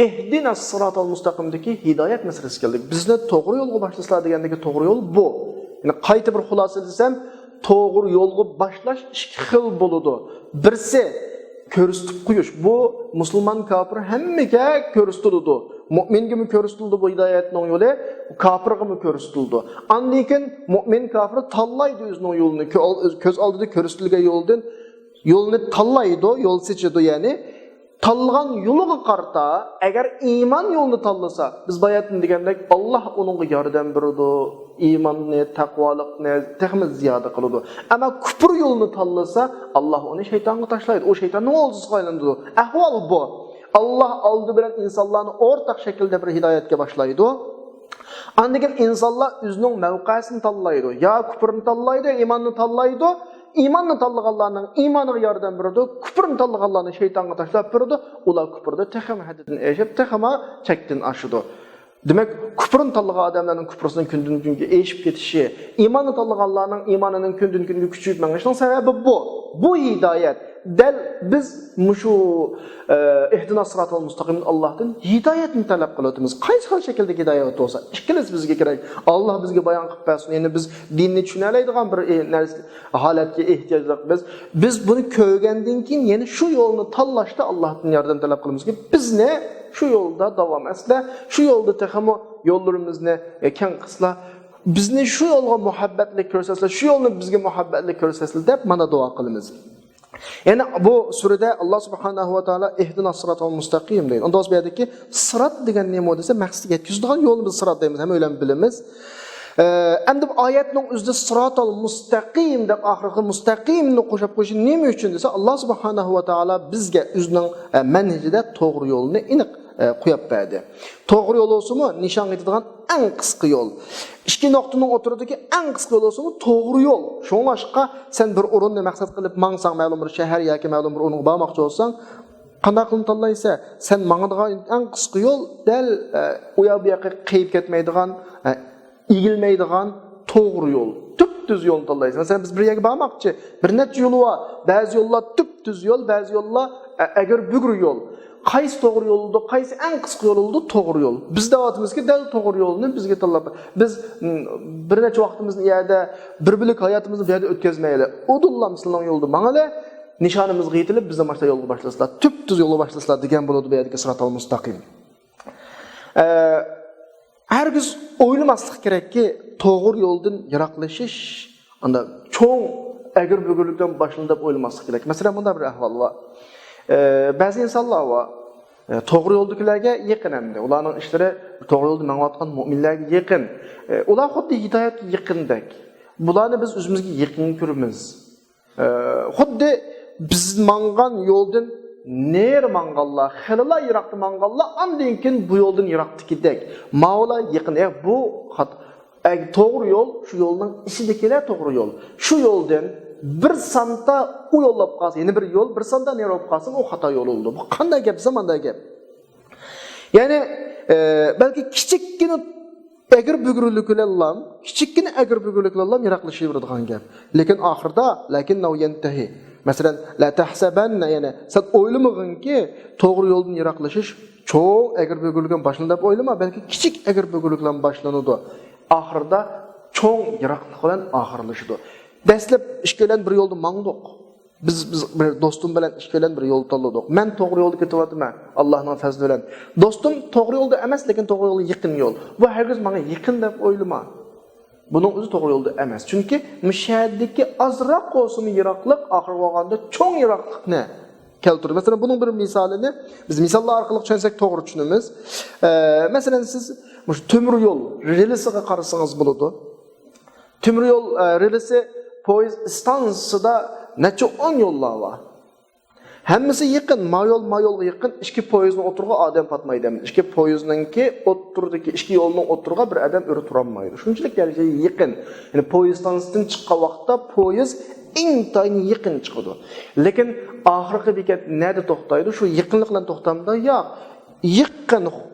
ئىھدىنەس سىراتال مۇستەقىمدىكى ھىدايەت مەسىلىسىگە كەلدۇق. بىزنى توغرا يولغا باشلىسىلا دېگەندىكى توغرا يول بۇ. يەنى قايتا بىر خۇلاسىلىسەم، توغرا يولغا باشلاش ئىككى خىل بولىدۇ. بىرسى كۆرسىتىپ قويۇش. بۇ مۇسۇلمان، كاپىر ھەممىگە كۆرسىتىلىدۇ. مۇئمىنگىمۇ كۆرسىتىلىدۇ بۇ ھىدايەتنىڭ يولى، كاپىرغىمۇ كۆرسىتىلىدۇ. ئاندىن كېيىن مۇئمىن، كاپىر تاللايدۇ ئۆزىنىڭ يولىنى، كۆ-، كۆز ئالدىدا كۆرسىتىلگەن يولدىن يولنى تاللايدۇ، يول سېچىدۇ، يەنى تاللىغان يولىغا قارىتا، ئەگەر ئىمان يولىنى تاللىسا، بىز باياتىن دېگەندەك، ئاللاھ ئۇنىڭغا ياردەم بېرىدۇ، ئىماننى، تەقۋالىقنى تېخىمۇ زىيادە قىلىدۇ. ئەمما كۇپۇر يولىنى تاللىسا، ئاللاھ ئۇنى شەيتانغا تاشلايدۇ. ئۇ شەيتاننىڭ ئولجىسىغا ئايلىنىدۇ. ئەھۋال بۇ. ئاللاھ ئالدى بىلەن ئىنسانلارنى ئورتاق شەكىلدە بىر ھىدايەتكە باشلايدۇ. ئاندىن كېيىن ئىنسانلار ئۆزىنىڭ مەۋقەسىنى تاللايدۇ. يا كۇپرنى تاللايدۇ، يا ئىماننى تاللايدۇ. ئىماننى تاللىغانلارنىڭ ئىمانىغا ياردەم بېرىدۇ، كۇپرنى تاللىغانلارنى شەيتانغا تاشلاپ بېرىدۇ. ئۇلار كۇپردا تېخىمۇ ھەددىدىن ئېشىپ، تېخىمۇ چەكتىن ئاشىدۇ. دېمەك، كۇپرنى تاللىغان ئادەملەرنىڭ كۇپرىسىنىڭ كۈندىن-كۈنگە ئېشىپ كېتىشى، ئىماننى تاللىغانلارنىڭ ئىمانىنىڭ كۈندىن-كۈنگە كۈچىيىپ مېڭىشىنىڭ سەۋەبى بۇ. بۇ ھىدايەت. دەل بىز مۇشۇ، ئە، ئىھدىناس سىراتال مۇستەقىمدىن ئاللاھتىن ھىدايەتنى تەلەپ قىلىۋاتىمىز. قايسى خىل شەكىلدىكى ھىدايەت بولسا، ئىككىلىسى بىزگە كېرەك. ئاللاھ بىزگە بايان قىلىپ بەرسۇن. يەنى بىز دىننى چۈشىنەلەيدىغان بىر، ئە، نەرسە، ھالەتكە ئېھتىياجلىق بىز. بىز بۇنى كۆرگەندىن كېيىن يەنە شۇ يولنى تاللاشتا ئاللاھتىن ياردەم تەلەپ قىلىمىزكى، بىزنى شۇ يولدا داۋام ئەتلە، شۇ يولدا تېخىمۇ يوللىرىمىزنى، ئە، كەڭ قىلسىلا، بىزنى شۇ يولغا مۇھەببەتلىك كۆرسەتسىلە، شۇ يولنى بىزگە مۇھەببەتلىك كۆرسەتسىلە دەپ مانا دۇئا قىلىمىز. يەنە بۇ سۈرىدە ئاللاھ سۇبھانەھۇ ۋە تائالا ئىھدىناس سىراتال مۇستەقىم دەيدۇ. ئۇندا بىز بۇ يەردىكى سىرات دېگەن نېمە دېسە، مەقسەتكە يەتكۈزىدىغان يولنى بىز سىرات دەيمىز، ھەممەيلەن بىلىمىز. ئە، ئەمدى بۇ ئايەتنىڭ ئۆزىدە سىراتال مۇستەقىم دەپ ئاخىرىغا مۇستەقىمنى قوشۇپ قويۇشى نېمە ئۈچۈن دېسە، ئاللاھ سۇبھانەھۇ ۋە تائالا بىزگە ئۆزىنىڭ، ئە، مەنھىجىدە توغرا يولنى ئېنىق، ئە، قويۇپ بەردى. توغرا يول بولسىمۇ نىشانغا يېتىدىغان ئەڭ قىسقا يول. ئىككى نۇقتىنىڭ ئوتتۇرىدىكى ئەڭ قىسقا يول بولسىمۇ توغرا يول. شۇڭلاشقا سەن بىر ئورۇننى مەقسەت قىلىپ ماڭساڭ، مەلۇم بىر شەھەر ياكى مەلۇم بىر ئورۇنغا بارماقچى بولساڭ، قانداق قىلىپ تاللايسەن؟ سەن ماڭىدىغان ئەڭ قىسقا يول دەل، ئە، ئۇيا بۇياققا قېيىپ كەتمەيدىغان، ئە، ئېگىلمەيدىغان توغرا يول. تۈپ تۈز يولنى تاللايسىز. مەسىلەن، بىز بىر يەرگە بارماقچى، بىر نەچچە يولى بار. بەزى يوللار تۈپ تۈز يول، بەزى يوللار ئە-، ئەگرى بۈگرى يول. قايسى توغرا يول بولىدۇ، قايسى ئەڭ قىسقا يول بولىدۇ؟ توغرا يول. بىز دەۋاتىمىزكى، دەل توغرا يولنى بىزگە تاللاپ، بىز، م، بىر نەچچە ۋاقتىمىزنى ئۇ يەردە، بىر بۆلەك ھاياتىمىزنى بۇ يەردە ئۆتكۈزمەيلى. ئۇدۇللا سىلىنىڭ يولىدا ماڭىلى، نىشانىمىزغا يېتىلىپ، بىزنى باشقا يولغا باشلىسىلا، تۈپ تۈز يولغا باشلىسىلا دېگەن بولىدۇ بۇ يەردىكى سىراتال مۇستەقىم. ئە، ھەرگىز ئويلىماسلىق كېرەككى، توغرا يولدىن يىراقلىشىش ئاندا چوڭ ئەگرى-بۈگرىلىكتىن باشلىنىدۇ دەپ ئويلىماسلىق كېرەك. مەسىلەن، مۇنداق بىر ئەھۋال بار. ئە، بەزى ئىنسانلار بار، ئە، توغرا يولدىكىلەرگە يېقىن ئەمدى. ئۇلارنىڭ ئىشلىرى توغرا يولدا مېڭىۋاتقان مۆمىنلەرگە يېقىن. ئە، ئۇلار خۇددى ھىدايەتكە يېقىندەك. بۇلارنى بىز ئۆزىمىزگە يېقىن كۆرىمىز. ئە، خۇددى بىز ماڭغان يولدىن نېرى ماڭغانلار، خېلىلا يىراقتا ماڭغانلار، ئاندىن كېيىن بۇ يولدىن يىراقتىكىدەك. ماۋۇلار يېقىن. ئە، بۇ خات-، ئە، توغرا يول، شۇ يولنىڭ ئىچىدىكىلەر توغرا يول. شۇ يولدىن بىر سانتا ئۇ يوللاپ قالسا، يەنە بىر يول، بىر سانتا نېرى بولۇپ قالسا، ئۇ خاتا يول بولىدۇ. بۇ قانداق گەپ، زاماندا گەپ. يەنى، ئە، بەلكى كىچىككىنە ئەگرى-بۈگرىلىك بىلەنلا، كىچىككىنە ئەگرى-بۈگرىلىك بىلەنلا يىراقلىشىۋېرىدىغان گەپ. لېكىن ئاخىرىدا، لەكىننەھۇ يەنتەھى. مەسىلەن، لا تەھسەبەننە، يەنى سەن ئويلىمىغىنكى، توغرا يولدىن يىراقلىشىش چوڭ ئەگرى-بۈگرىلىك بىلەن باشلىنىدۇ دەپ ئويلىما، بەلكى كىچىك ئەگرى-بۈگرىلىك بىلەن باشلىنىدۇ. ئاخىرىدا چوڭ يىراقلىق بىلەن ئاخىرلىشىدۇ. دەسلەپ ئىككىيلەن بىر يولدا ماڭدۇق. بىز، بىز بىر دوستۇم بىلەن ئىككىيلەن بىر يول تاللىدۇق. مەن توغرا يولدا كېتىۋاتىمەن، ئاللانىڭ پەزلى بىلەن. دوستۇم توغرا يولدا ئەمەس، لېكىن توغرا يولغا يېقىن يول. بۇ ھەرگىز ماڭا يېقىن دەپ ئويلىما. بۇنىڭ ئۆزى توغرا يولدا ئەمەس. چۈنكى مۇشۇ يەردىكى ئازراق بولسىمۇ يىراقلىق ئاخىرى بولغاندا چوڭ يىراقلىقنى كەلتۈرىدۇ. مەسىلەن، بۇنىڭ بىر مىسالىنى بىز مىساللار ئارقىلىق چۈشەنسەك توغرا چۈشىنىمىز. ئە، مەسىلەن، سىز مۇشۇ تۆمۈر يول رېلىسىغا قارىسىڭىز بولىدۇ. تۆمۈر يول، ئە، رېلىسى، پويىز ئىستانسىسىدا نەچچە ئون يوللار بار. ھەممىسى يېقىن، ما يول، ما يولغا يېقىن، ئىككى پويىزنىڭ ئوتتۇرىغا ئادەم پاتمايدۇ. ئىككى پويىزنىڭكى ئوتتۇرىدىكى، ئىككى يولنىڭ ئوتتۇرىغا بىر ئادەم ئۆرە تۇرالمايدۇ. شۇنچىلىك دەرىجىدە يېقىن. يەنى پويىز ئىستانسىسىدىن چىققان ۋاقىتتا پويىز ئىنتايىن يېقىن چىقىدۇ. لېكىن ئاخىرقى بېكەت نەدە توختايدۇ؟ شۇ يېقىنلىق بىلەن توختامدۇ؟ ياق. يېقىن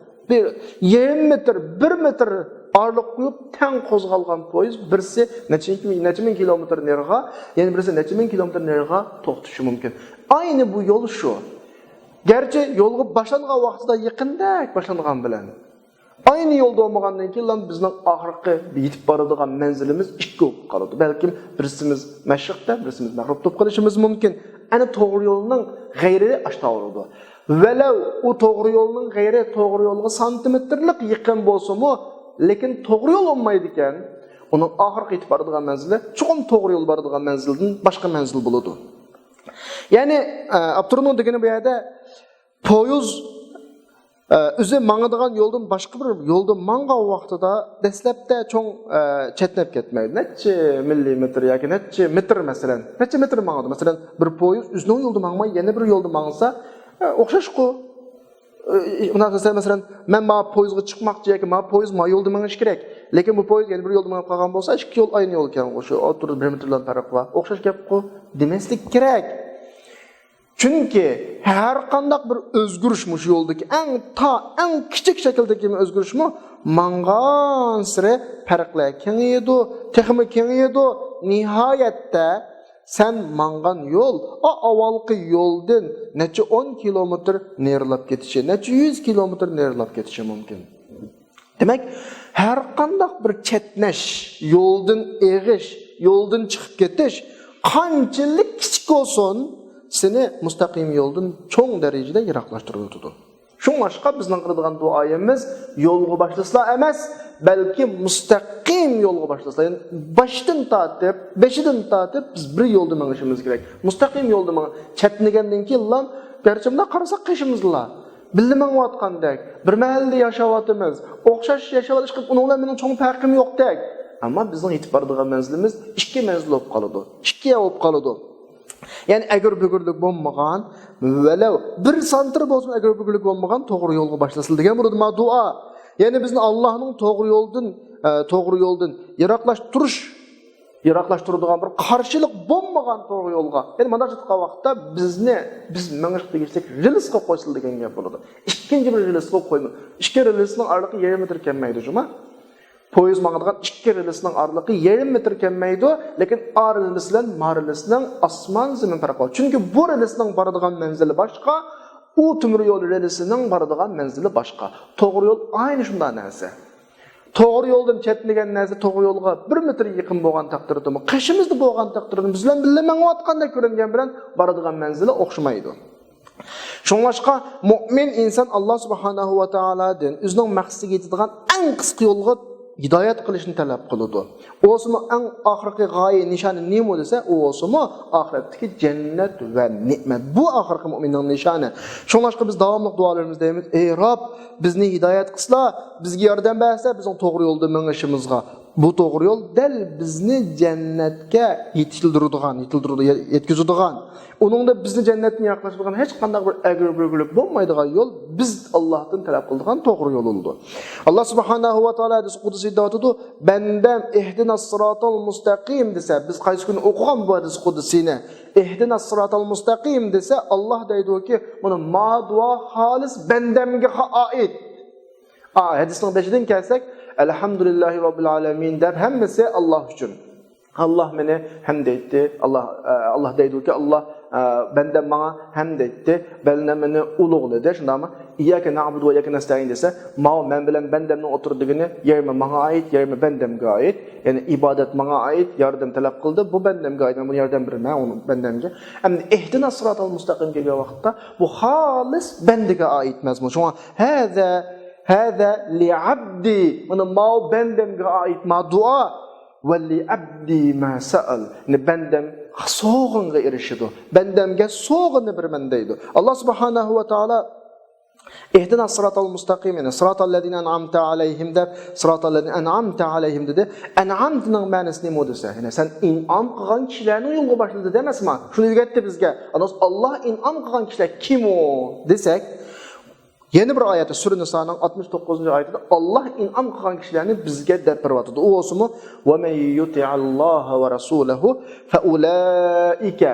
بىر يېرىم مېتىر، بىر مېتىر ئارىلىق قويۇپ تەڭ قوزغالغان پويىز بىرسى نەچچە، نەچچە مىڭ كىلومېتىر نېرىغا، يەنە بىرسى نەچچە مىڭ كىلومېتىر نېرىغا توختىشى مۇمكىن. ئاينى بۇ يول شۇ. گەرچە يولغا باشلانغان ۋاقتىدا يېقىندەك باشلانغان بىلەن، ئاينى يولدا بولمىغاندىن كېيىنلا بىزنىڭ ئاخىرقى يېتىپ بارىدىغان مەنزىلىمىز ئىككى بولۇپ قالىدۇ. بەلكىم بىرسىمىز مەشرىقتە، بىرسىمىز مەغرىبتە بولۇپ قېلىشىمىز مۇمكىن. ئەنە توغرا يولنىڭ غەيرىي ئاشتا بولىدۇ. ۋەلەۋ ئۇ توغرا يولنىڭ غەيرىي توغرا يولغا سانتىمېتىرلىق يېقىن بولسىمۇ، لېكىن توغرا يول بولمايدىكەن. ئۇنىڭ ئاخىرقى يېتىپ بارىدىغان مەنزىلى چوقۇم توغرا يول بارىدىغان مەنزىلدىن باشقا مەنزىل بولىدۇ. يەنى، ئە، ئاپتورنىڭ دېگىنى بۇ يەردە پويىز، ئە، ئۆزى ماڭىدىغان يولدىن باشقا بىر يولدا ماڭغان ۋاقتىدا دەسلەپتە چوڭ، ئە، چەتنەپ كەتمەيدۇ. نەچچە مىللىمېتىر ياكى نەچچە مېتىر، مەسىلەن، نەچچە مېتىر ماڭىدۇ. مەسىلەن، بىر پويىز ئۆزىنىڭ يولىدا ماڭماي، يەنە بىر يولدا ماڭسا، ئە، ئوخشاشقۇ. ئە، مۇنداق دېسە، مەسىلەن، مەن ما پويىزغا چىقماقچى ياكى ما پويىز ما يولدا مېڭىشى كېرەك. لېكىن بۇ پويىز يەنە بىر يولدا مېڭىپ قالغان بولسا، ئىككى يول ئاينى يول ئىكەن، شۇ ئوتتۇرىدا بىر مېتىرلا پەرق بار. ئوخشاش گەپقۇ دېمەسلىك كېرەك. چۈنكى ھەر قانداق بىر ئۆزگىرىش، مۇشۇ يولدىكى ئەڭ تا، ئەڭ كىچىك شەكىلدىكى ئۆزگىرىشمۇ ماڭغانسېرى پەرقلەر كېڭىيىدۇ، تېخىمۇ كېڭىيىدۇ. نىھايەتتە سەن ماڭغان يول، ئا، ئاۋۋالقى يولدىن نەچچە ئون كىلومېتىر نېرىلاپ كېتىشى، نەچچە يۈز كىلومېتىر نېرىلاپ كېتىشى مۇمكىن. دېمەك، ھەر قانداق بىر چەتنەش، يولدىن ئېغىش، يولدىن چىقىپ كېتىش قانچىلىك كىچىك بولسۇن، سېنى مۇستەقىم يولدىن چوڭ دەرىجىدە يىراقلاشتۇرۇۋېتىدۇ. شۇڭلاشقا بىزنىڭ قىلىدىغان دۇئايىمىز يولغا باشلىسىلا ئەمەس، بەلكى مۇستەقىم يولغا باشلىسىلا. يەنى باشتىن تارتىپ، بېشىدىن تارتىپ بىز بىر يولدا مېڭىشىمىز كېرەك. مۇستەقىم يولدا مېڭىڭ. چەتنىگەندىن كېيىنلا، گەرچە مۇنداق قارىساق قېشىمىزدىلا. بىللە مېڭىۋاتقاندەك، بىر مەھەللىدە ياشاۋاتىمىز، ئوخشاش ياشاۋاتىش قىلىپ، ئۇنىڭ بىلەن مېنىڭ چوڭ پەرقىم يوقتەك. ئەمما بىزنىڭ يېتىپ بارىدىغان مەنزىلىمىز ئىككى مەنزىل بولۇپ قالىدۇ، ئىككى يەر بولۇپ قالىدۇ. يەنى ئەگرى-بۈگرىلىك بولمىغان، ۋەلەۋ بىر سانتىر بولسىمۇ ئەگرى-بۈگرىلىك بولمىغان توغرا يولغا باشلىسىلا دېگەن بولىدۇ ما دۇئا. يەنى بىزنى ئاللانىڭ توغرا يولدىن، ئە، توغرا يولدىن يىراقلاشتۇرۇش يىراقلاشتۇرىدىغان بىر قارشىلىق بولمىغان توغرا يولغا. يەنى مانا شۇنداق ۋاقىتتا بىزنى، بىز مېڭىشقا تېگىشلىك رېلىسقا قويسىلا دېگەن گەپ بولىدۇ. ئىككىنچى بىر رېلىسقا قويما. ئىككى رېلىسنىڭ ئارىلىقى يېرىم مېتىر كەلمەيدۇ جۇما. پويىز ماڭىدىغان ئىككى رېلىسنىڭ ئارىلىقى يېرىم مېتىر كەممەيدۇ، لېكىن ئا رېلىس بىلەن ما رېلىسنىڭ ئاسمان زېمىن پەرقى بار. چۈنكى بۇ رېلىسنىڭ بارىدىغان مەنزىلى باشقا، ئۇ تۆمۈر يول رېلىسىنىڭ بارىدىغان مەنزىلى باشقا. توغرا يول ئاينى شۇنداق نەرسە. توغرا يولدىن چەتنىگەن نەرسە توغرا يولغا بىر مېتىر يېقىن بولغان تەقدىردىمۇ، قېشىمىزدا بولغان تەقدىردىمۇ، بىز بىلەن بىللە مېڭىۋاتقاندەك كۆرۈنگەن بىلەن بارىدىغان مەنزىلى ئوخشىمايدۇ. شۇڭلاشقا مۆمىن ئىنسان ئاللا سۇبھانەھۇ ۋە تائالادىن ئۆزىنىڭ مەقسىتىگە يېتىدىغان ئەڭ قىسقا يولغا ھىدايەت قىلىشنى تەلەپ قىلىدۇ. ئۇ بولسىمۇ ئەڭ ئاخىرقى غايە، نىشانى نېمە دېسە، ئۇ بولسىمۇ ئاخىرەتتىكى جەننەت ۋە نېمەت. بۇ ئاخىرقى مۆمىننىڭ نىشانى. شۇڭلاشقا بىز داۋاملىق دۇئالىرىمىزدا دەيمىز، ئەي رەب، بىزنى ھىدايەت قىلسىلا، بىزگە ياردەم بەرسە، بىزنىڭ توغرا يولدا مېڭىشىمىزغا. بۇ توغرا يول دەل بىزنى جەننەتكە يېتىشتۈرىدىغان، يېتىلدۈرىدۇ-، يەتكۈزىدىغان، ئۇنىڭدا بىزنى جەننەتتىن يىراقلاشتۇرىدىغان ھېچقانداق بىر ئەگرى-بۈگرىلىك بولمايدىغان يول بىز ئاللاھتىن تەلەپ قىلىدىغان توغرا يول بولىدۇ. ئاللا سۇبھانەھۇ ۋە تائالا ھەدىس قۇدسىيدا دەۋاتىدۇ، بەندەم ئىھدىنەس سىراتال مۇستەقىم دېسە، بىز قايسى كۈنى ئوقۇغان بۇ ھەدىس قۇدسىينى، ئىھدىنەس سىراتال مۇستەقىم دېسە، ئاللا دەيدۇكى، مانا ما دۇئا خالىس بەندەمگە خا-، ئائىت. ئا، ھەدىسنىڭ بېشىدىن كەلسەك، ئەلھەمدۇلىللاھى رەببىل ئالەمىن دەپ ھەممىسى ئاللا ئۈچۈن. ئاللا مېنى ھەمد ئېيتتى، ئاللا، ئە، ئاللا دەيدۇكى، ئاللا، ئە، بەندەم ماڭا ھەمد ئېيتتى، بەندەم مېنى ئۇلۇغلىدى، شۇنداقمۇ؟ ئىيياكە نەئبۇدۇ ۋە ئىيياكە نەستەئىن دېسە، ماۋۇ مەن بىلەن بەندەمنىڭ ئوتتۇرىدىكىنى يەرمۇ ماڭا ئائىت، يەرمۇ بەندەمگە ئائىت. يەنى ئىبادەت ماڭا ئائىت، ياردەم تەلەپ قىلدى، بۇ بەندەمگە ئائىت، مەن بۇنى ياردەم بېرىمەن ئۇنىڭ بەندەمگە. ئەمدى ئىھدىنەس سىراتال مۇستەقىم كەلگەن ۋاقىتتا بۇ خالىس بەندىگە ئائىت مەزمۇن. شۇڭا ھەزە، ھەزە لىئەبدى، مانا ماۋۇ بەندەمگە ئائىت ما دۇئا. ۋە لىئەبدى ما سەئەل. يەنى بەندەم سوغىنىغا ئېرىشىدۇ. بەندەمگە سوغىنى بېرىمەن دەيدۇ. ئاللا سۇبھانەھۇ ۋە تائالا ئىھدىنەس سىراتال مۇستەقىم، يەنى سىراتال لەزىنە ئەنئەمتە ئەلەيھىم دەپ، سىراتال لەزىنە ئەنئەمتە ئەلەيھىم دېدى. ئەنئەمتىنىڭ مەنىسى نېمە دېسە، يەنى سەن ئىنئام قىلغان كىشىلەرنىڭ يولىغا باشلىدى دەمەسما؟ شۇنى ئۆگەتتى بىزگە. ئاللا ئىنئام قىلغان كىشىلەر كىم ئۇ دېسەك، يەنە بىر ئايەتتە، سۈرە نىسانىڭ ئاتمىش توققۇزىنچى ئايىتىدە ئاللا ئىنئام قىلغان كىشىلەرنى بىزگە دەپ بېرىۋاتىدۇ. ئۇ بولسىمۇ، ۋە مەن يۇتىئىللاھە ۋە رەسۇلەھۇ فەئۇلائىكە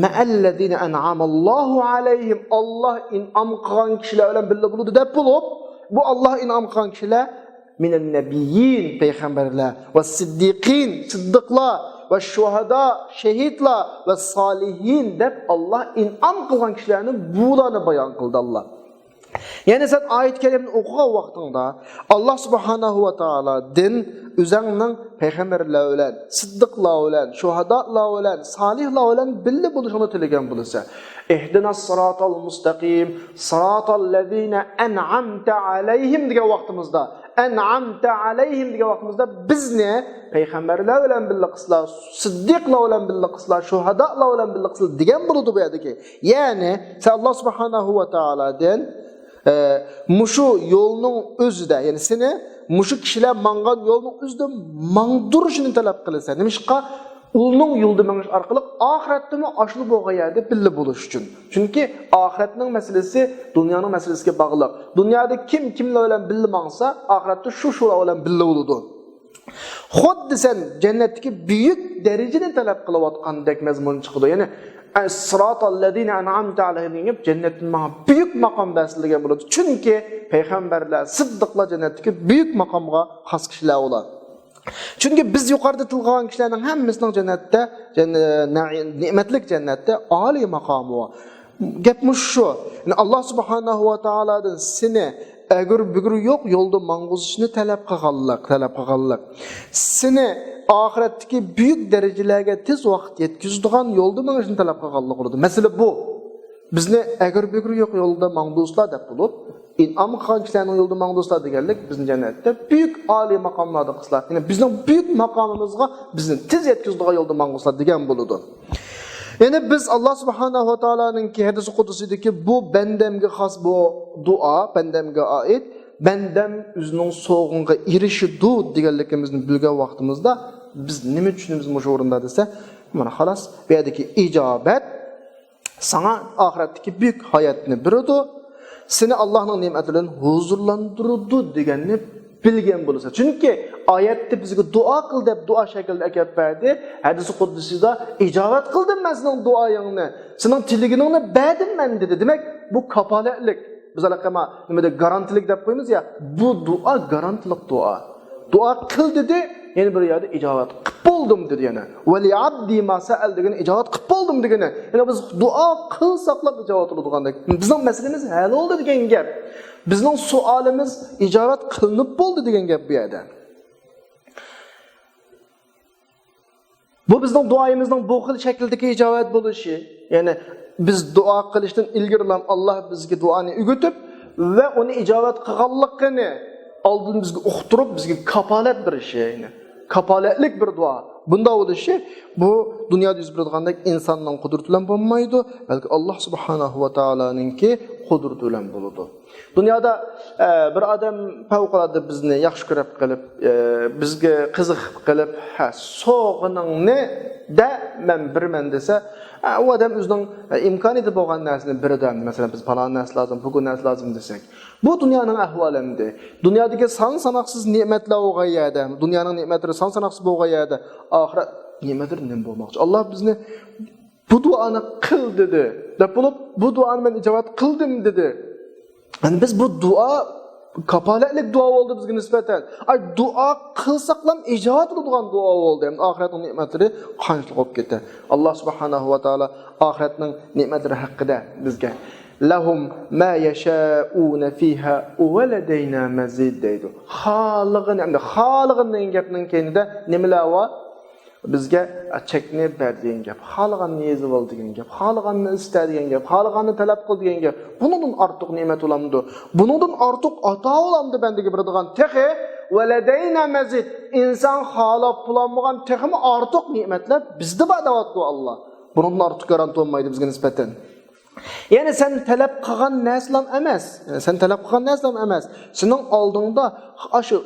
مەئەللەزىنە ئەنئەمەللاھۇ ئەلەيھىم. ئاللا ئىنئام قىلغان كىشىلەر بىلەن بىللە بولىدۇ دەپ بولۇپ، بۇ ئاللا ئىنئام قىلغان كىشىلەر مىنەن نەبىيين، پەيغەمبەرلەر، ۋە سىددىقىن، سىددىقلار، ۋە شۇھەدا، شېھىتلار، ۋە سالىھىن دەپ ئاللا ئىنئام قىلغان كىشىلەرنى بۇلارنى بايان قىلدى ئاللا. يەنى سەن ئايەت كەرىمنى ئوقۇغان ۋاقتىڭدا، ئاللا سۇبھانەھۇ ۋە تائالادىن ئۆزەڭنىڭ پەيغەمبەرلەر بىلەن، سىددىقلار بىلەن، شۇھادالار بىلەن، سالىھلار بىلەن بىللە بولۇشۇڭنى تىلىگەن بولىسەن. ئىھدىنەس سىراتال مۇستەقىم، سىراتال لەزىنە ئەنئەمتە ئەلەيھىم دېگەن ۋاقتىمىزدا، ئەنئەمتە ئەلەيھىم دېگەن ۋاقتىمىزدا بىزنى پەيغەمبەرلەر بىلەن بىللە قىلسىلا، سىددىقلار بىلەن بىللە قىلسىلا، شۇھادالار بىلەن بىللە قىلسىلا دېگەن بولىدۇ بۇ يەردىكى. يەنى سەن ئاللا سۇبھانەھۇ ۋە تائالادىن ئە، مۇشۇ يولنىڭ ئۆزىدە، يەنى سېنى مۇشۇ كىشىلەر ماڭغان يولنىڭ ئۆزىدە ماڭدۇرۇشىنى تەلەپ قىلىسەن. نېمىشقا؟ ئۇنىڭ يولىدا مېڭىش ئارقىلىق ئاخىرەتتىمۇ ئاشۇلا بولغان يەردە بىللە بولۇش ئۈچۈن. چۈنكى ئاخىرەتنىڭ مەسىلىسى دۇنيانىڭ مەسىلىسىگە باغلىق. دۇنيادا كىم كىملەر بىلەن بىللە ماڭسا، ئاخىرەتتە شۇ شۇلار بىلەن بىللە بولىدۇ. خۇددى سەن جەننەتتىكى بۈيۈك دەرىجىنى تەلەپ قىلىۋاتقاندەك مەزمۇن چىقىدۇ. يەنى، ئە، سىراتال لەزىنە ئەنئەمتە ئەلەيھىم دېگەن گەپ، جەننەتتىن ماڭا بۈيۈك ماقام بەرسىلە دېگەن بولىدۇ. چۈنكى پەيغەمبەرلەر، سىددىقلار جەننەتتىكى بۈيۈك ماقامغا خاس كىشىلەر ئۇلار. چۈنكى بىز يۇقىرىدا تىلغا ئالغان كىشىلەرنىڭ ھەممىسىنىڭ جەننەتتە، جەن-، نەئى-، نېمەتلىك جەننەتتە ئالىي ماقامى بار. گەپ مۇشۇ شۇ. يەنى ئاللا سۇبھانەھۇ ۋە تائالادىن سېنى ئەگرى-بۈگرى يوق يولدا ماڭغۇزۇشنى تەلەپ قىلغانلىق، تەلەپ قىلغانلىق. سېنى ئاخىرەتتىكى بۈيۈك دەرىجىلەرگە تېز ۋاقىت يەتكۈزىدىغان يولدا مېڭىشنى تەلەپ قىلغانلىق بولىدۇ. مەسىلە بۇ. بىزنى ئەگرى-بۈگرى يوق يولدا ماڭدۇرسىلا دەپ بولۇپ، ئىنئام قىلغان كىشىلەرنىڭ يولىدا ماڭدۇرسىلا دېگەنلىك، بىزنى جەننەتتە بۈيۈك ئالىي ماقاملاردا قىلسىلا، يەنى بىزنىڭ بۈيۈك ماقامىمىزغا بىزنى تېز يەتكۈزىدىغان يولدا ماڭغۇزسىلا دېگەن بولىدۇ. يەنى بىز ئاللا سۇبھانەھۇ ۋە تائالانىڭكى ھەدىسى قۇدسىدىكى بۇ بەندەمگە خاس بۇ دۇئا، بەندەمگە ئائىت، بەندەم ئۆزىنىڭ سوغىنىغا ئېرىشىدۇ دېگەنلىكىمىزنى بىلگەن ۋاقتىمىزدا، بىز نېمە چۈشىنىمىز مۇشۇ ئورۇندا دېسە، مانا خالاس، بۇ يەردىكى ئىجابەت ساڭا ئاخىرەتتىكى بۈيۈك ھاياتنى بېرىدۇ. سېنى ئاللانىڭ نېمەتى بىلەن ھۇزۇرلاندۇرىدۇ دېگەننى بىلگەن بولىسەن. چۈنكى ئايەتتە بىزگە دۇئا قىل دەپ دۇئا شەكلىدە ئەكەپ بەردى. ھەدىسى قۇدسىدا ئىجابەت قىلدىم مەن سېنىڭ دۇئايىڭنى. سېنىڭ تىلىگىنىڭنى بەردىم مەن دېدى. دېمەك، بۇ كاپالەتلىك. بىز ھېلىقى نېمىدە گارانتىلىك دەپ قويىمىز يا، بۇ دۇئا گارانتىلىق دۇئا. دۇئا قىل دېدى، يەنە بىر يەردە ئىجابەت قىپ بولدۇم دېدى يەنە. ۋەلىئەبدى ما سەئەل دېگەن ئىجابەت قىپ بولدۇم دېگىنى. يەنى بىز دۇئا قىلساقلا ئىجابەت بولىدىغاندەك. بىزنىڭ مەسىلىمىز ھەل بولدى دېگەن گەپ. بىزنىڭ سوئالىمىز ئىجابەت قىلىنىپ بولدى دېگەن گەپ بۇ يەردە. بۇ بىزنىڭ دۇئايىمىزنىڭ بۇ خىل شەكىلدىكى ئىجابەت بولۇشى. يەنى بىز دۇئا قىلىشتىن ئىلگىرىلا ئاللاھ بىزگە دۇئانى ئۆگىتىپ ۋە ئۇنى ئىجابەت قىلغانلىقىنى ئالدىن بىزگە ئۇقتۇرۇپ، بىزگە كاپالەت بېرىشى، يەنى كاپالەتلىك بىر دۇئا. بۇنداق بولۇشى بۇ دۇنيادا يۈز بېرىدىغاندەك ئىنساننىڭ قۇدرىتى بىلەن بولمايدۇ، بەلكى ئاللاھ سۇبھانەھۇ ۋە تائالانىڭكى قۇدرىتى بىلەن بولىدۇ. دۇنيادا، ئە، بىر ئادەم پەۋقۇلئاددە بىزنى ياخشى كۆرۈپ قېلىپ، ئە، بىزگە قىزىقىپ قېلىپ، «ھە، سوغىنىڭنى دە، مەن بېرىمەن» دېسە، ئە، ئۇ ئادەم ئۆزىنىڭ، ئە، ئىمكانىيىتى بولغان نەرسىنى بېرىدۇ. مەسىلەن، بىز پالان نەرسە لازىم، پۇلان نەرسە لازىم دېسەك. بۇ دۇنيانىڭ ئەھۋالى ئەمدى. دۇنيادىكى سان ساناقسىز نېمەتلەر بولغان يەردە، دۇنيانىڭ نېمەتلىرى سان ساناقسىز بولغان يەردە، ئاخىرەت نېمەتلىرى نېمە بولماقچى؟ ئاللاھ بىزنى بۇ دۇئانى قىل دېدى دەپ بولۇپ، بۇ دۇئانى مەن ئىجابەت قىلدىم دېدى. يەنى بىز بۇ دۇئا كاپالەتلىك دۇئا بولدى بىزگە نىسبەتەن. ئاي، دۇئا قىلساقلام ئىجابەت بولىدىغان دۇئا بولدى. ھەم ئاخىرەتنىڭ نېمەتلىرى قانچىلىك بولۇپ كېتە. ئاللاھ سۇبھانەھۇ ۋە تائالا ئاخىرەتنىڭ نېمەتلىرى ھەققىدە بىزگە، «لەھۇم ما يەشائۇنە فىھا ۋە لەدەينا مەزىد» دەيدۇ. خالىغان، ئەمدى خالىغان دېگەن گەپنىڭ كەينىدە نېمىلەر بار؟ بىزگە چەكنى بەر دېگەن گەپ، خالىغاننى يېزىۋال دېگەن گەپ، خالىغاننى ئىستە دېگەن گەپ، خالىغاننى تەلەپ قىل دېگەن گەپ. بۇنىڭدىن ئارتۇق نېمەت بولامدۇ؟ بۇنىڭدىن ئارتۇق ئاتا بولامدۇ بەندىگە بېرىدىغان؟ تېخى ۋە لەدەينا مەزىد، ئىنسان خالاپ بولالمىغان تېخىمۇ ئارتۇق نېمەتلەر بىزدە بار دەۋاتىدۇ ئاللاھ. بۇنىڭدىن ئارتۇق گارانتى بولمايدۇ بىزگە نىسبەتەن. يەنى سەن تەلەپ قىلغان نەرسىلەم ئەمەس. يەنى سەن تەلەپ قىلغان نەرسىلەم ئەمەس. سېنىڭ ئالدىڭدا ئاشۇ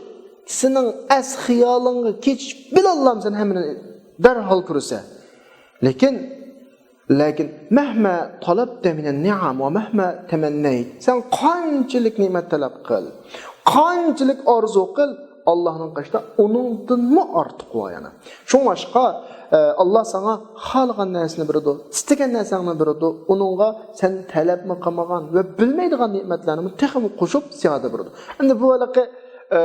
سېنىڭ ئەس خىيالىڭغا كېچىش بىلەنلا سەن ھەممىنى دەرھال كۆرىسەن. لېكىن، لېكىن مەھمە تەلەبتە مىنەن نىئەم ۋە مەھمە تەمەننەيت. سەن قانچىلىك نېمەت تەلەپ قىل، قانچىلىك ئارزۇ قىل، ئاللاھنىڭ قېشىدا ئۇنىڭدىنمۇ ئارتۇق بار يەنە. شۇڭلاشقا، ئە، ئاللاھ ساڭا خالىغان نەرسىنى بېرىدۇ، ئىستىگەن نەرسەڭنى بېرىدۇ، ئۇنىڭغا سەن تەلەپمۇ قىلمىغان ۋە بىلمەيدىغان نېمەتلەرنىمۇ تېخىمۇ قوشۇپ زىيادە بېرىدۇ. ئەمدى بۇ ھېلىقى، ئە،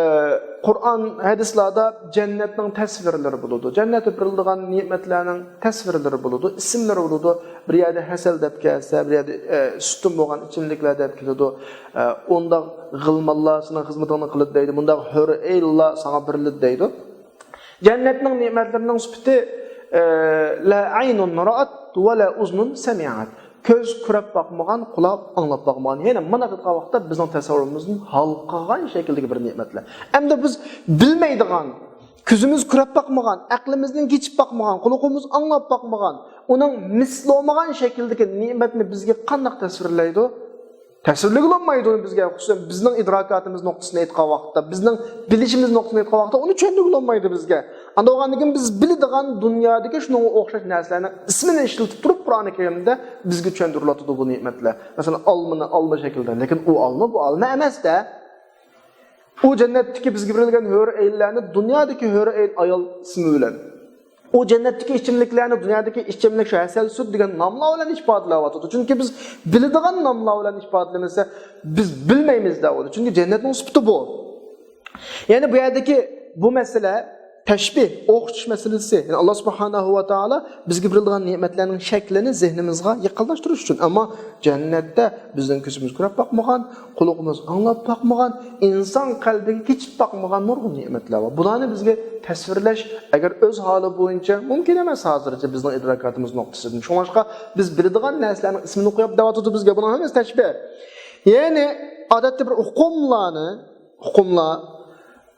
قۇرئان، ھەدىسلاردا جەننەتنىڭ تەسۋىرلىرى بولىدۇ، جەننەتتە بېرىلىدىغان نېمەتلەرنىڭ تەسۋىرلىرى بولىدۇ، ئىسىملىرى بولىدۇ. بىر يەردە ھەسەل دەپ كەلسە، بىر يەردە، ئە، سۈتتىن بولغان ئىچىملىكلەر دەپ كېلىدۇ. ئە، ئۇنداق غىلمانلار سېنىڭ خىزمىتىڭنى قىلىدۇ دەيدۇ، مۇنداق ھۆر ئەينلار ساڭا بېرىلىدۇ دەيدۇ. جەننەتنىڭ نېمەتلىرىنىڭ سۈپىتى، ئە، لا ئەينۇن رەئەت ۋە لا ئۇزنۇن سەمىئەت. كۆز كۆرۈپ باقمىغان، قۇلاق ئاڭلاپ باقمىغان. يەنى مانا دېگەن ۋاقىتتا بىزنىڭ تەسەۋۋۇرىمىزدىن ھالقىغان شەكىلدىكى بىر نېمەتلەر. ئەمدى بىز بىلمەيدىغان، كۆزىمىز كۆرۈپ باقمىغان، ئەقلىمىزدىن كېچىپ باقمىغان، قۇلىقىمىز ئاڭلاپ باقمىغان، ئۇنىڭ مىسلى بولمىغان شەكىلدىكى نېمەتنى بىزگە قانداق تەسۋىرلەيدۇ؟ تەسۋىرلىگىلى بولمايدۇ ئۇنى بىزگە، خۇسۇسەن بىزنىڭ ئىدراكاتىمىز نۇقتىسىدىن ئېيتقان ۋاقىتتا، بىزنىڭ بىلىشىمىز نۇقتىسىدىن ئېيتقان ۋاقىتتا ئۇنى چۈشەندۈرگىلى بولمايدۇ بىزگە. ئاندىن بولغاندىن كېيىن بىز بىلىدىغان دۇنيادىكى شۇنىڭغا ئوخشاش نەرسىلەرنىڭ ئىسمىنى ئىشلىتىپ تۇرۇپ قۇرئانى كەرىمدە بىزگە چۈشەندۈرۈلۈۋاتىدۇ بۇ نېمەتلەر. مەسىلەن، ئالمىنى ئالما شەكلىدە، لېكىن ئۇ ئالما، بۇ ئالما ئەمەس-دە. ئۇ جەننەتتىكى بىزگە بېرىلگەن ھۆر ئەينلەرنى دۇنيادىكى ھۆر ئەين ئايال ئىسمى بىلەن، ئۇ جەننەتتىكى ئىچىملىكلەرنى دۇنيادىكى ئىچىملىك شۇ ھەسەل سۈت دېگەن ناملار بىلەن ئىپادىلەۋاتىدۇ. چۈنكى بىز بىلىدىغان ناملار بىلەن ئىپادىلىمىسە، بىز بىلمەيمىز دەۋاتىدۇ. چۈنكى جەننەتنىڭ سۈپىتى بۇ. يەنى بۇ يەردىكى بۇ مەسىلە تەشبىھ، ئوخشىتىش مەسىلىسى. يەنى ئاللا سۇبھانەھۇ ۋە تائالا بىزگە بېرىلىدىغان نېمەتلەرنىڭ شەكلىنى زېھنىمىزغا يېقىنلاشتۇرۇش ئۈچۈن. ئەمما جەننەتتە بىزنىڭ كۆزىمىز كۆرۈپ باقمىغان، قۇلىقىمىز ئاڭلاپ باقمىغان، ئىنسان قەلبىگە كېچىپ باقمىغان نۇرغۇن نېمەتلەر بار. بۇلارنى بىزگە تەسۋىرلەش ئەگەر ئۆز ھالى بويىچە مۇمكىن ئەمەس ھازىرچە بىزنىڭ ئىدراكاتىمىز نۇقتىسىدىن. شۇڭلاشقا بىز بىلىدىغان نەرسىلەرنىڭ ئىسمىنى قويۇپ دەۋاتىدۇ بىزگە. بۇنىڭ ھەممىسى تەشبىھ. يەنى ئادەتتە بىر ئۇقۇملارنى، ئۇقۇملار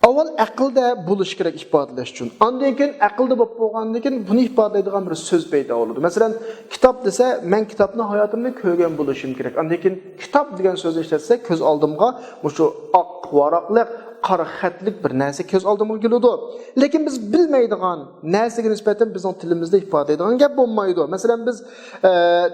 ئاۋۋال ئەقىلدە بولۇشى كېرەك ئىپادىلەش ئۈچۈن. ئاندىن كېيىن ئەقىلدە بولۇپ بولغاندىن كېيىن بۇنى ئىپادىلەيدىغان بىر سۆز پەيدا بولىدۇ. مەسىلەن، كىتاب دېسە، مەن كىتابنى ھاياتىمدا كۆرگەن بولۇشۇم كېرەك. ئاندىن كېيىن كىتاب دېگەن سۆزنى ئىشلەتسە، كۆز ئالدىمغا مۇشۇ ئاق ۋاراقلىق، قارا خەتلىك بىر نەرسە كۆز ئالدىمغا كېلىدۇ. لېكىن بىز بىلمەيدىغان نەرسىگە نىسبەتەن بىزنىڭ تىلىمىزدە ئىپادىلەيدىغان گەپ بولمايدۇ. مەسىلەن، بىز، ئە،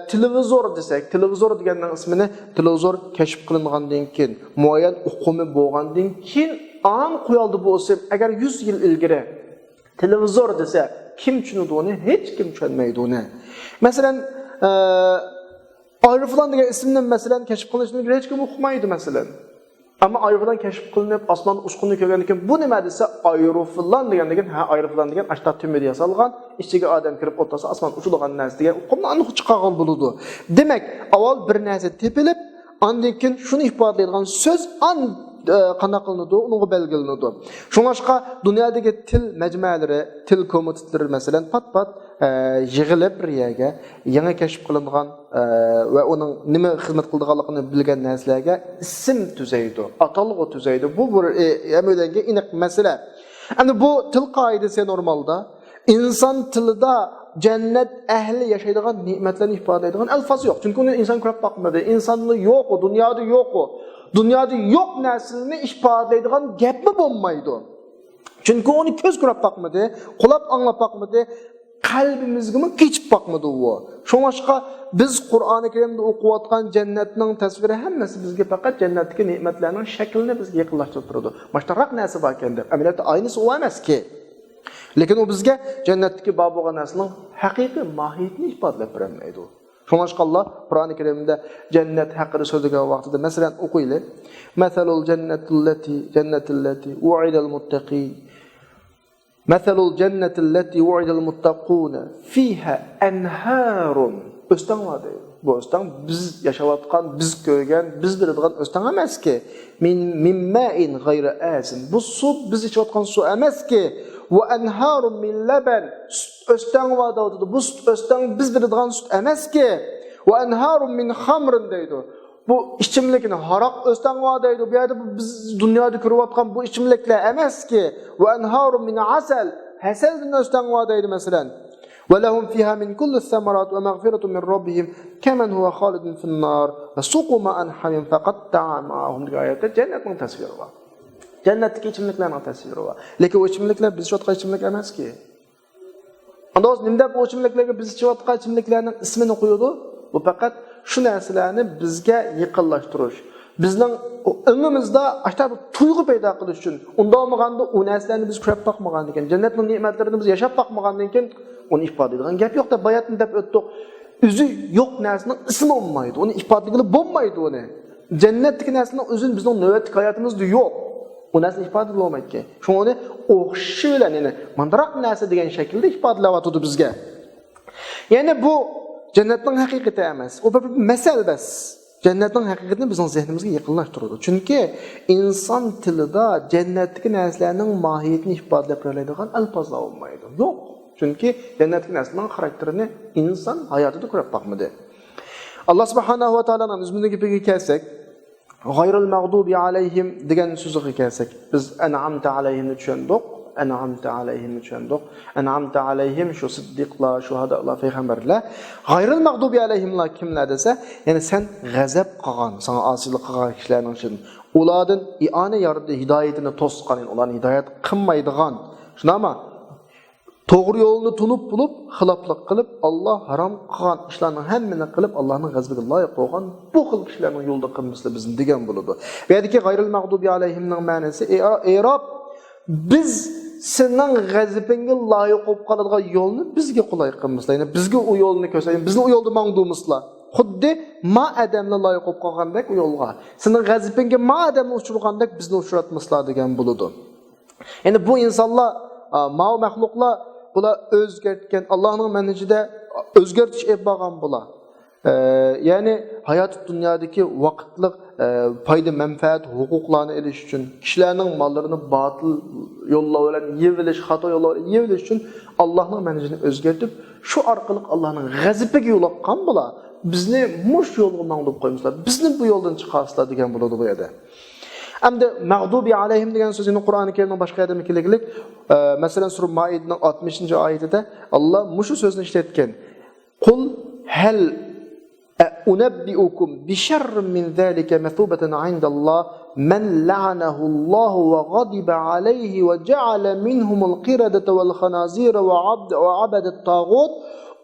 تېلېۋىزور دېسەك، تېلېۋىزور دېگەننىڭ ئىسمىنى تېلېۋىزور كەشىپ قىلىنغاندىن كېيىن، مۇئەييەن ئۇقۇمى بولغاندىن كېيىن ئان قويالدى بۇ ئىسىم. ئەگەر يۈز يىل ئىلگىرى تېلېۋىزور دېسە، كىم چۈشىنىدۇ ئۇنى؟ ھېچكىم چۈشەنمەيدۇ ئۇنى. مەسىلەن، ئە، ئايروپىلان دېگەن ئىسىمنى، مەسىلەن، كەشىپ قىلىنىشتىن ئىلگىرى ھېچكىم ئۇقمايدۇ، مەسىلەن. ئەمما ئايروپىلان كەشىپ قىلىنىپ، ئاسماندا ئۇچقۇننى كۆرگەندىن كېيىن، بۇ نېمە دېسە، ئايروپىلان دېگەندىن كېيىن، ھە، ئايروپىلان دېگەن ئاشتا تۈمىدە ياسالغان، ئىچىگە ئادەم كىرىپ ئولتۇرسا، ئاسمان ئۇچىدىغان نەرسە دېگەن ئۇقۇمنى ئاندىن چىقارغىلى بولىدۇ. دېمەك، ئاۋۋال بىر نەرسە تېپىلىپ، ئاندىن كېيىن شۇنى ئىپادىلەيدىغان سۆز ئان-، ئە، قانداق قىلىنىدۇ، ئۇنىڭغا بەلگىلىنىدۇ. شۇڭلاشقا دۇنيادىكى تىل مەجمەلىرى، تىل كومىتېتلىرى، مەسىلەن، پات-پات، ئە، يىغىلىپ بىر يەرگە يېڭى كەشىپ قىلىنغان، ئە، ۋە ئۇنىڭ نېمە خىزمەت قىلىدىغانلىقىنى بىلگەن نەرسىلەرگە ئىسىم تۈزەيدۇ، ئاتالغۇ تۈزەيدۇ. بۇ بىر، ئە، ھەممىدىنكى ئېنىق مەسىلە. ئەمدى بۇ تىل قائىدىسى نورمالدا ئىنسان تىلىدا جەننەت ئەھلى ياشايدىغان نېمەتلەرنى ئىپادىلەيدىغان ئەلفاز يوق. چۈنكى ئۇنى ئىنسان كۆرۈپ باقمىدى. ئىنسانلا يوق ئۇ، دۇنيادا يوق ئۇ. دۇنيادا يوق نەرسىنى ئىپادىلەيدىغان گەپمۇ بولمايدۇ. چۈنكى ئۇنى كۆز كۆرۈپ باقمىدى، قۇلاق ئاڭلاپ باقمىدى، قەلبىمىزگىمۇ كېچىپ باقمىدى ئۇ. شۇڭلاشقا بىز قۇرئانى كەرىمدە ئوقۇۋاتقان جەننەتنىڭ تەسۋىرى ھەممىسى بىزگە پەقەت جەننەتتىكى نېمەتلەرنىڭ شەكلىنى بىزگە يېقىنلاشتۇرۇپ تۇرىدۇ. ماشۇنداقراق نەرسە باركەن دەپ. ئەمەلىيەتتە ئاينىسى ئۇ ئەمەسكى. لېكىن ئۇ بىزگە جەننەتتىكى بار بولغان نەرسىنىڭ ھەقىقىي ماھىيىتىنى ئىپادىلەپ بېرەلمەيدۇ. شۇڭلاشقا ئاللا قۇرئانى كەرىمدە جەننەت ھەققىدە سۆزلىگەن ۋاقتىدا، مەسىلەن، ئوقۇيلى. مەسەلۇل جەننەتىللەتى، جەننەتىللەتى ۋۇئىدەل مۇتتەقىي. مەسەلۇل جەننەتىللەتى ۋۇئىدەل مۇتتەقۇنە فىھا ئەنھارۇن. ئۆستەڭ بار دەيدۇ. بۇ ئۆستەڭ بىز ياشاۋاتقان، بىز كۆرگەن، بىز بىلىدىغان ئۆستەڭ ئەمەسكى. مىن، مىن مائىن غەيرى ئاسىن. بۇ سۇ بىز ئىچىۋاتقان سۇ ئەمەسكى. ۋە ئەنھارۇن مىن لەبەن. سۈت ئۆستەڭ بار دەۋاتىدۇ. بۇ سۈت ئۆستەڭ بىز بىلىدىغان سۈت ئەمەسكى. ۋە ئەنھارۇن مىن خەمرىن دەيدۇ. بۇ ئىچىملىكنى، ھاراق ئۆستەڭ بار دەيدۇ. بۇ يەردە بۇ بىز دۇنيادا كۆرۈۋاتقان بۇ ئىچىملىكلەر ئەمەسكى. ۋە ئەنھارۇن مىن ئەسەل، ھەسەلدىن ئۆستەڭ بار دەيدۇ، مەسىلەن. ۋە لەھۇم فىھا مىن كۇللىس سەمەراتى ۋە مەغفىرەتۇن مىن رەببىھىم كەمەن ھۇۋە خالىدۇن فىننار ۋە سۇقۇ مائەن ھەمىم فەقەتتەئە ئەمئاھۇم دېگەن ئايەتتە جەننەتنىڭ تەسۋىرى بار. جەننەتتىكى ئىچىملىكلەرنىڭ تەسۋىرى بار. لېكىن ئۇ ئىچىملىكلەر بىز ئىچىۋاتقان ئىچىملىك ئەمەسكى. ئاندىن نېمە دەپ بۇ ئىچىملىكلەرگە بىز ئىچىۋاتقان ئىچىملىكلەرنىڭ ئىسمىنى قويىدۇ؟ بۇ پەقەت شۇ نەرسىلەرنى بىزگە يېقىنلاشتۇرۇش، بىزنىڭ ئېڭىمىزدا ئاشۇنداق بىر تۇيغۇ پەيدا قىلىش ئۈچۈن. ئۇنداق بولمىغاندا ئۇ نەرسىلەرنى بىز كۆرۈپ باقمىغان ئىكەن، جەننەتنىڭ نېمەتلىرىنى بىز ياشاپ باقمىغاندىن كېيىن ئۇنى ئىپادىلەيدىغان گەپ يوق دەپ باياتىن دەپ ئۆتتۇق. ئۆزى يوق نەرسىنىڭ ئىسمى بولمايدۇ، ئۇنى ئىپادىلىگىلى بولمايدۇ ئۇنى. جەننەتتىكى نەرسىنىڭ ئۆزىنى بىزنىڭ نۆۋەتتىكى ھاياتىمىزدا يوق. ئۇ نەرسىنى ئىپادىلىيەلمەيدىكەن. شۇڭا ئۇنى ئوخشىشى بىلەن، يەنى ماندىراق نەرسە دېگەن شەكىلدە ئىپادىلەۋاتىدۇ بىزگە. يەنى بۇ جەننەتنىڭ ھەقىقىتى ئەمەس. ئۇ بىر مەسەل بەس. جەننەتنىڭ ھەقىقىتىنى بىزنىڭ زېھنىمىزگە يېقىنلاشتۇرىدۇ. چۈنكى ئىنسان تىلىدا جەننەتتىكى نەرسىلەرنىڭ ماھىيىتىنى ئىپادىلەپ بېرەلەيدىغان ئەلپازلار بولمايدۇ. يوق. چۈنكى جەننەتتىكى نەرسىلەرنىڭ خاراكتېرىنى ئىنسان ھاياتىدا كۆرۈپ باقمىدى. ئاللا سۇبھانەھۇ ۋە تائالانىڭ ئۆزىمىزنىڭ گېپىگە كەلسەك، غەيرىل مەغدۇبى ئەلەيھىم دېگەن سۆزىگە كەلسەك، بىز ئەنئەمتە ئەلەيھىمنى چۈشەندۇق، ئەنئەمتە ئەلەيھىمنى چۈشەندۇق. ئەنئەمتە ئەلەيھىم شۇ سىددىقلار، شۇھادالار، پەيغەمبەرلەر. غەيرىل مەغدۇبى ئەلەيھىملار كىملەر دېسە، يەنى سەن غەزەپ قىلغان، ساڭا ئاسىيلىق قىلغان كىشىلەرنىڭ ئىچىدىن. ئۇلاردىن ئىئانە ياردى، ھىدايىتىنى توسقان، يەنى ئۇلارنى ھىدايەت قىلمايدىغان. شۇنداقمۇ؟ توغرا يولنى تونۇپ بولۇپ، خىلاپلىق قىلىپ، ئاللا ھارام قىلغان ئىشلارنىڭ ھەممىنى قىلىپ، ئاللانىڭ غەزىپىگە لايىق بولغان بۇ خىل كىشىلەرنىڭ يولىدا قىلمىسىلەر بىزنى دېگەن بولىدۇ. بۇ يەردىكى غەيرىل مەغدۇبى ئەلەيھىمنىڭ مەنىسى، ئەي، ئەي رەب، بىز سېنىڭ غەزىپىڭگە لايىق بولۇپ قالىدىغان يولنى بىزگە قولاي قىلمىسىلەر. يەنى بىزگە ئۇ يولنى كۆرسەت، بىزنى ئۇ يولدا ماڭدۇرمىسىلەر. خۇددى ما ئادەملەر لايىق بولۇپ قالغاندەك ئۇ يولغا، سېنىڭ غەزىپىڭگە ما ئادەملەر ئۇچرىغاندەك بىزنى ئۇچراتمىسىلەر دېگەن بولىدۇ. يەنى بۇ ئىنسانلار، ئا، ماۋۇ مەخلۇقلار، بۇلار ئۆزگەرتكەن، ئاللانىڭ مەنھىجىدە ئۆزگەرتىش ئېلىپ بارغان بۇلار. ئە، يەنى ھاياتىي دۇنيادىكى ۋاقىتلىق، ئە، پايدا، مەنپەئەت، ھوقۇقلارنى ئېلىش ئۈچۈن، كىشىلەرنىڭ ماللىرىنى باتىل يوللار بىلەن يېۋېلىش، خاتا يوللار بىلەن يېۋېلىش ئۈچۈن ئاللانىڭ مەنھىجىنى ئۆزگەرتىپ، شۇ ئارقىلىق ئاللانىڭ غەزىپىگە يولۇققان بۇلار. بىزنى مۇشۇ يولغا ماڭدۇرۇپ قويمىسىلەر، بىزنى بۇ يولدىن چىقارسىلەر دېگەن بولىدۇ بۇ يەردە. ئەمدى مەغدۇبى ئەلەيھىم دېگەن سۆز يەنە قۇرئانى كەرىمنىڭ باشقا يەردىمۇ كېلىگلىك. ئە، مەسىلەن، سۈرە مائىدىنىڭ ئاتمىشىنچى ئايىتىدە ئاللا مۇشۇ سۆزنى ئىشلەتكەن. قۇل ھەل ئۇنەببىئۇكۇم بىشەررىم مىن زالىكە مەسۇبەتەن ئىندەللا مەن لەئەنەھۇللاھۇ ۋە غەدىبە ئەلەيھى ۋە جەئەلە مىنھۇمۇل قىرەدەتە ۋەل خەنازىرە ۋە ئەبدە، ۋە ئەبەدەت تاغۇت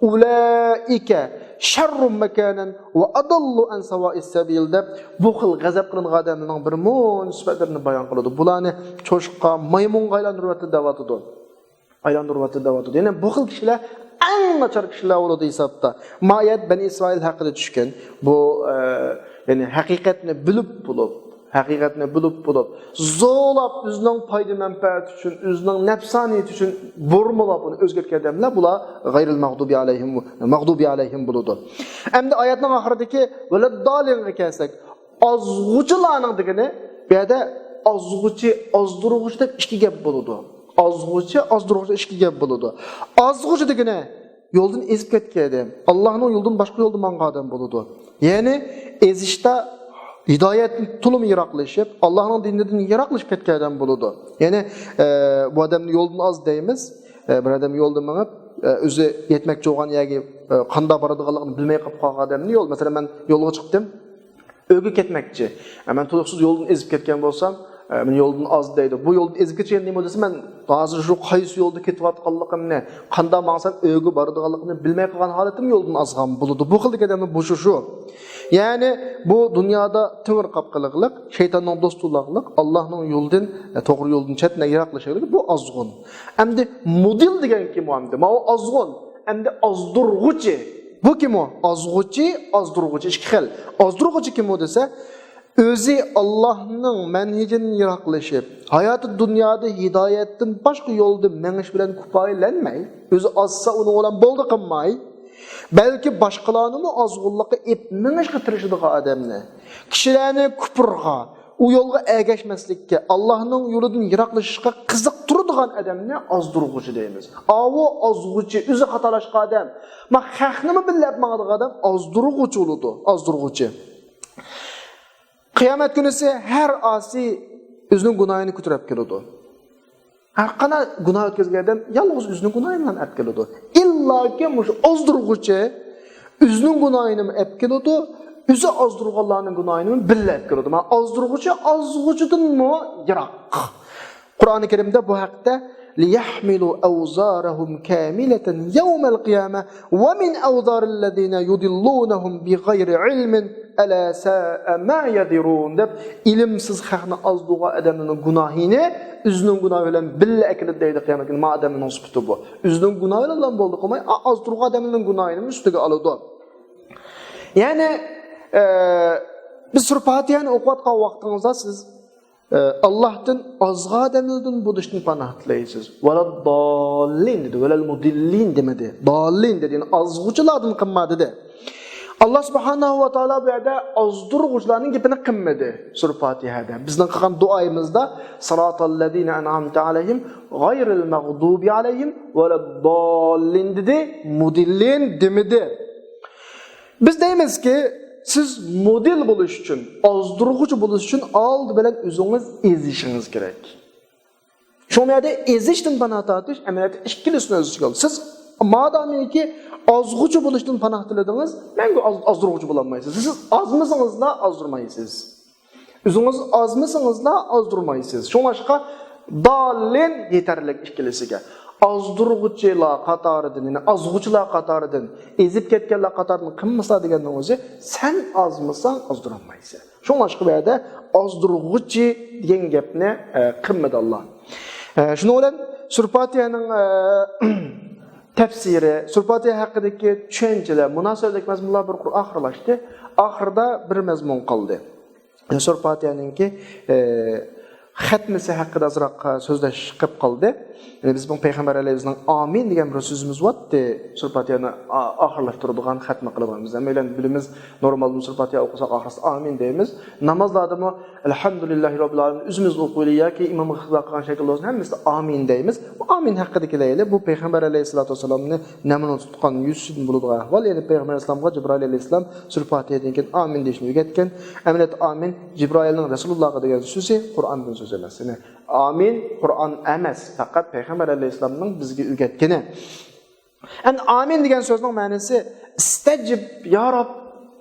ئۇلائىكە شەررۇم مەكانەن ۋە ئەدەللۇ ئەن سەۋائىس سەبىل دەپ، بۇ خىل غەزەپ قىلىنغان ئادەملەرنىڭ بىر مۇنچە سۈپەتلىرىنى بايان قىلىدۇ. بۇلارنى چوشقا، مايمۇنغا ئايلاندۇرۇۋەتتى دەۋاتىدۇ. ئايلاندۇرۇۋەتتى دەۋاتىدۇ. يەنى بۇ خىل كىشىلەر ئەڭ ناچار كىشىلەر بولىدۇ ھېسابتا. ما ئايەت بەنى ئىسرائىل ھەققىدە چۈشكەن. بۇ، ئە، يەنى ھەقىقەتنى بىلىپ بولۇپ، ھەقىقەتنى بىلىپ بولۇپ، زورلاپ ئۆزىنىڭ پايدا مەنپەئەتى ئۈچۈن، ئۆزىنىڭ نەپسانىيىتى ئۈچۈن بۇرمىلاپ ئۇنى ئۆزگەرتكەن ئادەملەر بۇلار غەيرىل مەغدۇبى ئەلەيھىم، مەغدۇبى ئەلەيھىم بولىدۇ. ئەمدى ئايەتنىڭ ئاخىرىدىكى ۋەلەددالىنغا كەلسەك، ئازغۇچىلارنىڭ دېگىنى، بۇ يەردە ئازغۇچى، ئازدۇرغۇچى دەپ ئىككى گەپ بولىدۇ. ئازغۇچى، ئازدۇرغۇچى ئىككى گەپ بولىدۇ. ئازغۇچى دېگىنى يولدىن ئېزىپ كەتكەن ئادەم، ئاللاھنىڭ يولىدىن باشقا يولدا ماڭغان ئادەم بولىدۇ. يەنى ئېزىشتا ھىدايەتتىن تولىمۇ يىراقلىشىپ، ئاللاھنىڭ دىنىدىن يىراقلىشىپ كەتكەن ئادەم بولىدۇ. يەنى، ئە، بۇ ئادەمنى يولدىن ئاز دەيمىز. ئە، بىر ئادەم يولدا مېڭىپ، ئە، ئۆزى يەتمەكچى بولغان يەرگە، ئە، قانداق بارىدىغانلىقىنى بىلمەي قېلىپ قالغان ئادەمنى يول، مەسىلەن، مەن يولغا چىقتىم. ئۆيگە كەتمەكچى. ئە، مەن تولۇقسىز يولدىن ئېزىپ كەتكەن بولسام، ئە، مېنى يولدىن ئاز دەيدۇ. بۇ يولدىن ئېزىپ كەتكەن نېمە دېسە، مەن ھازىر شۇ قايسى يولدا كېتىۋاتقانلىقىمنى، قانداق ماڭسام ئۆيگە بارىدىغانلىقىنى بىلمەي قالغان ھالىتىم يولدىن ئازغان بولىدۇ. بۇ خىلدىكى ئادەمنىڭ بوشى شۇ. يەنى بۇ دۇنيادا تىۋىرقاپ قېلىغلىق، شەيتاننىڭ دوستى بولغلىق، ئاللاھنىڭ يولىدىن، ئە، توغرا يولدىن چەتنە يىراقلىشىغلىق، بۇ ئازغۇن. ئەمدى مۇدىل دېگەن كىم ئۇ ئەمدى؟ ماۋۇ ئازغۇن. ئەمدى ئازدۇرغۇچى. بۇ كىم ئۇ؟ ئازغۇچى، ئازدۇرغۇچى ئىككى خىل. ئازدۇرغۇچى كىم ئۇ دېسە، ئۆزى ئاللاھنىڭ مەنھىجىدىن يىراقلىشىپ، ھاياتى دۇنيادا ھىدايەتتىن باشقا يولدا مېڭىش بىلەن كۇپايىلەنمەي، ئۆزى ئازسا ئۇنىڭ بىلەن بولدى قىلماي، بەلكى باشقىلارنىمۇ ئازغۇنلۇققا ئېلىپ مېڭىشقا تىرىشىدىغان ئادەمنى، كىشىلەرنى كۇپۇرغا، ئۇ يولغا ئەگەشمەسلىككە، ئاللاھنىڭ يولىدىن يىراقلىشىشقا قىزىقتۇرىدىغان ئادەمنى ئازدۇرغۇچى دەيمىز. ئاۋۇ ئازغۇچى، ئۆزى خاتالاشقان ئادەم. ما خەقنىمۇ بىللە ئەپ ماڭىدىغان ئادەم ئازدۇرغۇچى بولىدۇ، ئازدۇرغۇچى. قىيامەت كۈنىسى ھەر ئاسىي ئۆزىنىڭ گۇناھىنى كۆتۈرۈپ كېلىدۇ. ھەر قانداق گۇناھ ئۆتكۈزگەن ئادەم يالغۇز ئۆزىنىڭ گۇناھىنى ئەپ كېلىدۇ. ئىللاكى مۇشۇ ئازدۇرغۇچى ئۆزىنىڭ گۇناھىنىمۇ ئەپ كېلىدۇ، ئۆزى ئازدۇرغانلارنىڭ گۇناھىنىمۇ بىللە ئەپ كېلىدۇ. مانا ئازدۇرغۇچى ئازغۇچىدىنمۇ يىراق. قۇرئانى كەرىمدە بۇ ھەقتە لىيەھمىلۇ ئەۋزارەھۇم كامىلەتەن يەۋمەل قىيامە ۋە مىن ئەۋزارىللەزىنە يۇدىللۇنەھۇم بىغەيرى ئىلمىن ئەلا سائە ما يەزىرۇن دەپ، ئىلىمسىز خەقنى ئازدۇرغان ئادەمنىڭ گۇناھىنى ئۆزىنىڭ گۇناھى بىلەن بىللە ئەكېلىدۇ دەيدۇ قىيامەت كۈنى. ما ئادەمنىڭ سۈپىتى بۇ. ئۆزىنىڭ گۇناھى بىلەن بولدى قىلماي، ئا-، ئازدۇرغان ئادەمنىڭ گۇناھىنى ئۈستىگە ئالىدۇ. يەنى، ئە، بىز سۈرە پاتىھەنى ئوقۇۋاتقان ۋاقتىڭىزدا سىز، ئە، ئاللاھتىن ئازغان ئادەملەردىن بولۇشتىن پاناھ تىلەيسىز. ۋەلەدداللىن دېدى، ۋەلەل مۇدىللىن دېمىدى. داللىن دېدى، يەنى ئازغۇچىلاردىن قىلما دېدى. ئاللا سۇبھانەھۇ ۋە تائالا بۇ يەردە ئازدۇرغۇچىلارنىڭ گېپىنى قىلمىدى سۈرە پاتىھەدە. بىزنىڭ قىلغان دۇئايىمىزدا سىراتاللەزىنە ئەنئەمتە ئەلەيھىم غەيرىل مەغدۇبى ئەلەيھىم ۋەلەدداللىن دېدى، مۇدىللىن دېمىدى. بىز دەيمىزكى، سىز مۇدىل بولۇش ئۈچۈن، ئازدۇرغۇچى بولۇش ئۈچۈن ئالدى بىلەن ئۆزىڭىز ئېزىشىڭىز كېرەك. شۇڭا بۇ يەردە ئېزىشتىن پاناھ تارتىش، ئەمەلىيەتتە ئىككىلىسىنى ئۆز ئىچىگە ئالىدۇ. سىز مادامىكى ئازغۇچى بولۇشتىن پاناھ تىلىدىڭىز، مەڭگۈ ئاز-، ئازدۇرغۇچى بولالمايسىز. سىز ئازمىسىڭىزلا ئازدۇرمايسىز. ئۆزىڭىز ئازمىسىڭىزلا ئازدۇرمايسىز. شۇڭلاشقا داللىن يېتەرلىك ئىككىلىسىگە. ئازدۇرغۇچىلار قاتارىدىن، يەنى ئازغۇچىلار قاتارىدىن، ئېزىپ كەتكەنلەر قاتارىدىن قىلمىسا دېگەننىڭ ئۆزى، سەن ئازمىساڭ ئازدۇرالمايسەن. شۇڭلاشقا بۇ يەردە ئازدۇرغۇچى دېگەن گەپنى، ئە، قىلمىدى ئاللا. ئە، شۇنىڭ بىلەن سۈرە پاتىھەنىڭ، ئە، تەپسىرى، سۈرە پاتىھە ھەققىدىكى چۈشەنچىلەر، مۇناسىۋەتلىك مەزمۇنلار بىر قۇر ئاخىرلاشتى. ئاخىرىدا بىر مەزمۇن قالدى. سۈرە پاتىھەنىڭكى، ئە، خەتمىسى ھەققىدە ئازراق سۆزلەش قېلىپ قالدى. يەنى بىز بۇ پەيغەمبەر ئەلەيھىسسالام ئامىن دېگەن بىر سۆزىمىز بارتتى. سۈرە پاتىھەنى ئا-، ئاخىرلاشتۇرىدىغان، خەتمە قىلىدىغان. بىز ھەممەيلەن بىلىمىز، نورمالدا سۈرە پاتىھە ئوقۇساق ئاخىرسىدا ئامىن دەيمىز. نامازلاردىمۇ ئەلھەمدۇلىللاھى رەببىل ئالەمىن ئۆزىمىز ئوقۇيلى ياكى ئىمام ئىقتىدا قىلغان شەكىلدە بولسۇن، ھەممىسىدە ئامىن دەيمىز. بۇ ئامىن ھەققىدىكى دەيلى، بۇ پەيغەمبەر ئەلەيھىسسالاتۇ ۋەسسالامنى نەمۇنە تۇتقان يۈزىدىن بولىدىغان ئەھۋال، يەنى پەيغەمبەر ئەلەيھىسسالامغا جىبرائىل ئەلەيھىسسالام سۈرە پاتىھەدىن كېيىن ئامىن دېيىشنى ئۆگەتكەن. ئەمەلىيەتتە ئامىن جىبرائىلنىڭ رەسۇلۇللاغا دېگەن سۆزى، قۇرئاندىن سۆز ئەمەس. يەنى ئامىن قۇرئان ئەمەس، پەقەت پەيغەمبەر ئەلەيھىسسالامنىڭ بىزگە ئۆگەتكىنى. ئەمدى ئامىن دېگەن سۆزنىڭ مەنىسى ئىستەجىب يا رەب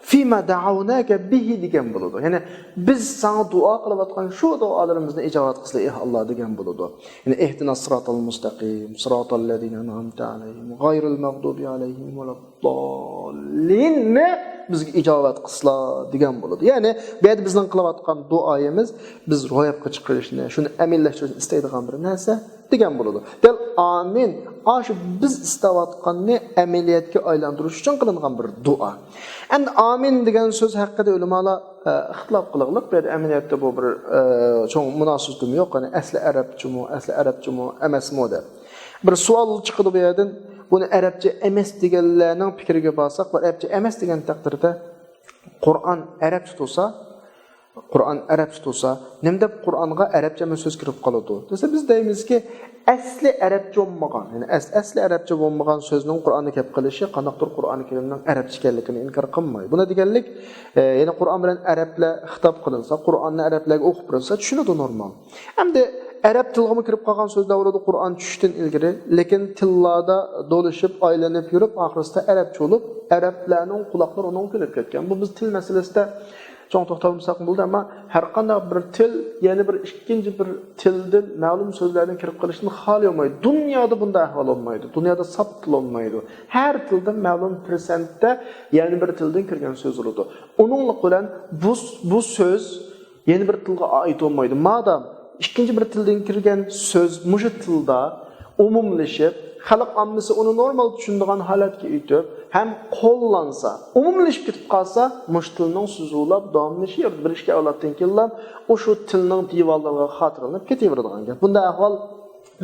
فىما دەئەۋناكە بىھى دېگەن بولىدۇ. يەنى بىز ساڭا دۇئا قىلىۋاتقان شۇ دۇئالىرىمىزنى ئىجابەت قىلسىلە ئېھ ئاللا دېگەن بولىدۇ. يەنى ئىھدىنەس سىراتال مۇستەقىم، سىراتاللەزىنە ئەنئەمتە ئەلەيھىم، غەيرىل مەغدۇبى ئەلەيھىم ۋەلەدداللىننى بىزگە ئىجابەت قىلسىلا دېگەن بولىدۇ. يەنى بۇ يەردە بىزنىڭ قىلىۋاتقان دۇئايىمىز، بىز روياپقا چىقىرىشنى، شۇنى ئەمەلىيلەشتۈرۈشنى ئىستەيدىغان بىر نەرسە دېگەن بولىدۇ. دەل ئامىن، ئاشۇ بىز ئىستەۋاتقاننى ئەمەلىيەتكە ئايلاندۇرۇش ئۈچۈن قىلىنغان بىر دۇئا. ئەمدى ئامىن دېگەن سۆز ھەققىدە ئۆلىمالار ئىختىلاپ قىلىغلىق، بۇ يەردە ئەمەلىيەتتە بۇ بىر، ئە، چوڭ مۇناسىۋىتىمۇ يوق، يەنى ئەسلى ئەرەبچىمۇ، ئەسلى ئەرەبچىمۇ ئەمەسمۇ دەپ. بىر سوئال چىقىدۇ بۇ يەردىن، بۇنى ئەرەبچە ئەمەس دېگەنلەرنىڭ پىكرىگە بارساق، بۇ ئەرەبچە ئەمەس دېگەن تەقدىردە، قۇرئان ئەرەبچە تۇرسا، قۇرئان ئەرەبچە تۇرسا، نېمە دەپ قۇرئانغا ئەرەبچە ئەمەس سۆز كىرىپ قالىدۇ دېسە، بىز دەيمىزكى، ئەسلى ئەرەبچە بولمىغان، يەنى ئەس-، ئەسلى ئەرەبچە بولمىغان سۆزنىڭ قۇرئاندا كەپ قېلىشى قانداقتۇر قۇرئان كەرىمنىڭ ئەرەبچە ئىكەنلىكىنى ئىنكار قىلمايدۇ. بۇنى دېگەنلىك، ئە، يەنى قۇرئان بىلەن ئەرەبلەر خىتاب قىلىنسا، قۇرئاننى ئەرەبلەرگە ئوقۇپ بېرىلسە، چۈشىنىدۇ نورمال. ئەمدى ئەرەب تىلغىمۇ كىرىپ قالغان سۆزلەر بولىدۇ قۇرئان چۈشۈشتىن ئىلگىرى، لېكىن تىللاردا دولىشىپ، ئايلىنىپ يۈرۈپ، ئاخىرسىدا ئەرەبچە بولۇپ، ئەرەبلەرنىڭ قۇلاقلىرى ئۇنىڭغا كۆنۈپ كەتكەن. بۇ بىز تىل مەسىلىسىدە چوڭ توختالمىساقمۇ بولىدۇ، ئەمما ھەر قانداق بىر تىل يەنە بىر ئىككىنچى بىر تىلدىن مەلۇم سۆزلەرنىڭ كىرىپ قېلىشىنى خالىيالمايدۇ. دۇنيادا بۇنداق ئەھۋال بولمايدۇ. دۇنيادا ساپ تىل بولمايدۇ. ھەر تىلدىن مەلۇم پىرسەنتتە يەنە بىر تىلدىن كىرگەن سۆز بولىدۇ. ئۇنىڭلىق بىلەن بۇ، بۇ سۆز يەنە بىر تىلغا ئائىت بولمايدۇ. مادام ئىككىنچى بىر تىلدىن كىرگەن سۆز مۇشۇ تىلدا ئومۇملىشىپ، خەلق ئاممىسى ئۇنى نورمال چۈشىنىدىغان ھالەتكە ئۆتۈپ ھەم قوللانسا، ئومۇملىشىپ كېتىپ قالسا، مۇشۇ تىلنىڭ سۆزى بولاپ داۋاملىشىپ، بىر ئىككى ئەۋلادتىن كېيىنلا ئۇ شۇ تىلنىڭ دىۋانلىرىغا خاتىرىلىنىپ كېتىۋېرىدىغان گەپ. بۇنداق ئەھۋال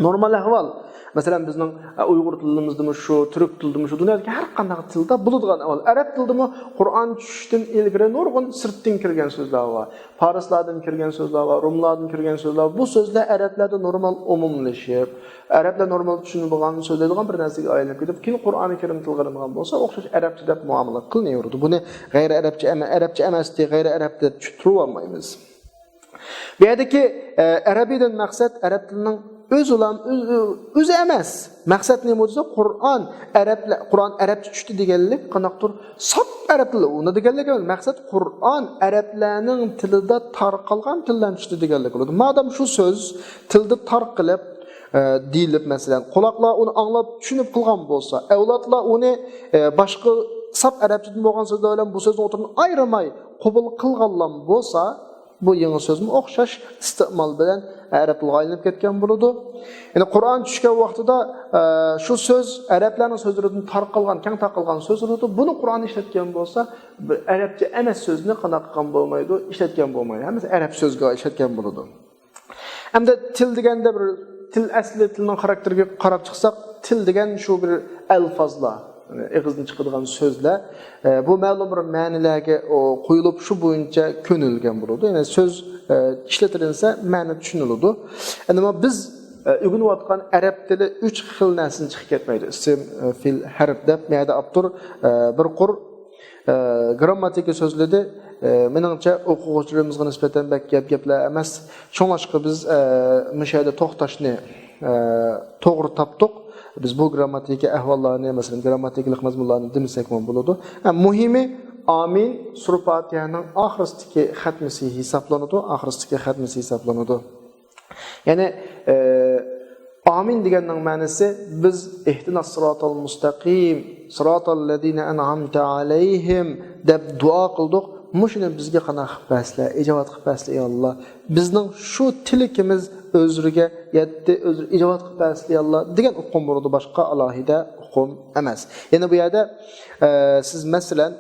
نورمال ئەھۋال. مەسىلەن، بىزنىڭ، ئە، ئۇيغۇر تىلىمىزدىمۇ شۇ، تۈرك تىلىدىمۇ شۇ، دۇنيادىكى ھەر قانداق تىلدا بولىدىغان ئەھۋال. ئەرەب تىلىدىمۇ قۇرئان چۈشۈشتىن ئىلگىرى نۇرغۇن سىرتتىن كىرگەن سۆزلەر بار. پارسلاردىن كىرگەن سۆزلەر بار، روملاردىن كىرگەن سۆزلەر بار. بۇ سۆزلەر ئەرەبلەردە نورمال ئومۇملىشىپ، ئەرەبلەر نورمال چۈشىنىدىغان، سۆزلەيدىغان بىر نەرسىگە ئايلىنىپ كېتىپ، كېيىن قۇرئانى كەرىم تىلغا ئېلىنغان بولسا، ئوخشاش ئەرەبچە دەپ مۇئامىلە قىلىنىۋېرىدۇ. بۇنى غەيرىي ئەرەبچە ئەمە-، ئەرەبچە ئەمەستى، غەيرىي ئەرەب دەپ چۈشۈرۈۋالمايمىز. بۇ يەردىكى، ئە، ئەرەبىيدىن مەقسەت ئەرەب تىلىنىڭ ئۆزىلا، ئۆز-، ئۆزى ئەمەس. مەقسەت نېمە دېسە، قۇرئان ئەرەبلە-، قۇرئان ئەرەبچە چۈشتى دېگەنلىك، قانداقتۇر ساپ ئەرەب تىلى. ئۇنى دېگەنلىك ئەمەس. مەقسەت قۇرئان ئەرەبلەرنىڭ تىلىدا تارقالغان تىلدىن چۈشتى دېگەنلىك بولىدۇ. مادام شۇ سۆز تىلدا تارقىلىپ، ئە، دېيىلىپ، مەسىلەن، قۇلاقلار ئۇنى ئاڭلاپ چۈشىنىپ قىلغان بولسا، ئەۋلادلار ئۇنى، ئە، باشقا ساپ ئەرەبچىدىن بولغان سۆزلەر بىلەن بۇ سۆزنىڭ ئوتتۇرىدىن ئايرىماي قوبۇل قىلغانلام بولسا، بۇ يېڭى سۆزمۇ ئوخشاش ئىستېمال بىلەن ئەرەب تىلىغا ئايلىنىپ كەتكەن بولىدۇ. يەنى قۇرئان چۈشكەن ۋاقتىدا، ئە، شۇ سۆز ئەرەبلەرنىڭ سۆزلىرىدىن تارقالغان، كەڭ تارقالغان سۆز بولىدۇ. بۇنى قۇرئان ئىشلەتكەن بولسا، بىر ئەرەبچە ئەمەس سۆزنى قانداق قىلغان بولمايدۇ؟ ئىشلەتكەن بولمايدۇ. ھەممىسى ئەرەب سۆزگە ئىشلەتكەن بولىدۇ. ئەمدى تىل دېگەندە بىر تىل ئەسلى تىلنىڭ خاراكتېرىگە قاراپ چىقساق، تىل دېگەن شۇ بىر ئەلفازلار، يەنى ئېغىزدىن چىقىدىغان سۆزلەر، ئە، بۇ مەلۇم بىر مەنىلەرگە، ئۇ، قويۇلۇپ شۇ بويىچە كۆنۈلگەن بولىدۇ. يەنى سۆز، ئە، ئىشلىتىلسە مەنە چۈشىنىلىدۇ. ئەمما بىز، ئە، ئۆگىنىۋاتقان ئەرەب تىلى ئۈچ خىل نەرسىدىن چىقىپ كەتمەيدۇ. ئىسىم، ئە، فېئىل، ھەرپ دەپ، مۇ يەردە ئاپتور، ئە، بىر قۇر ئە، گرامماتىكا سۆزلىدى. ئە، مېنىڭچە ئوقۇغۇچىلىرىمىزغا نىسبەتەن بەك گەپ-گەپلەر ئەمەس. شۇڭلاشقا بىز، ئە، مۇشۇ يەردە توختاشنى، ئە، توغرا تاپتۇق. بىز بۇ گرامماتىكا ئەھۋاللارنى، مەسىلەن، گرامماتىكىلىق مەزمۇنلارنى دېمىسەكمۇ بولىدۇ. ھە، مۇھىمى، ئامىن سۈرە پاتىھەنىڭ ئاخىرسىدىكى خەتمىسى ھېسابلىنىدۇ، ئاخىرسىدىكى خەتمىسى ھېسابلىنىدۇ. يەنى، ئە، ئامىن دېگەننىڭ مەنىسى، بىز «ئىھدىنەس سىراتال مۇستەقىم، سىراتال لەزىنە ئەنئەمتە ئەلەيھىم» دەپ دۇئا قىلدۇق. مۇشۇنى بىزگە قانداق قىلىپ بەرسىلە، ئىجابەت قىلىپ بەرسىلە، يا ئاللا. بىزنىڭ شۇ تىلىكىمىز ئۆزرىگە يەتتى، ئۆزرە ئىجابەت قىلىپ بەرسىلە، يا ئاللا، دېگەن ئۇقۇم بولىدۇ، باشقا ئالاھىدە ئۇقۇم ئەمەس. يەنە بۇ يەردە، ئە، سىز، مەسىلەن،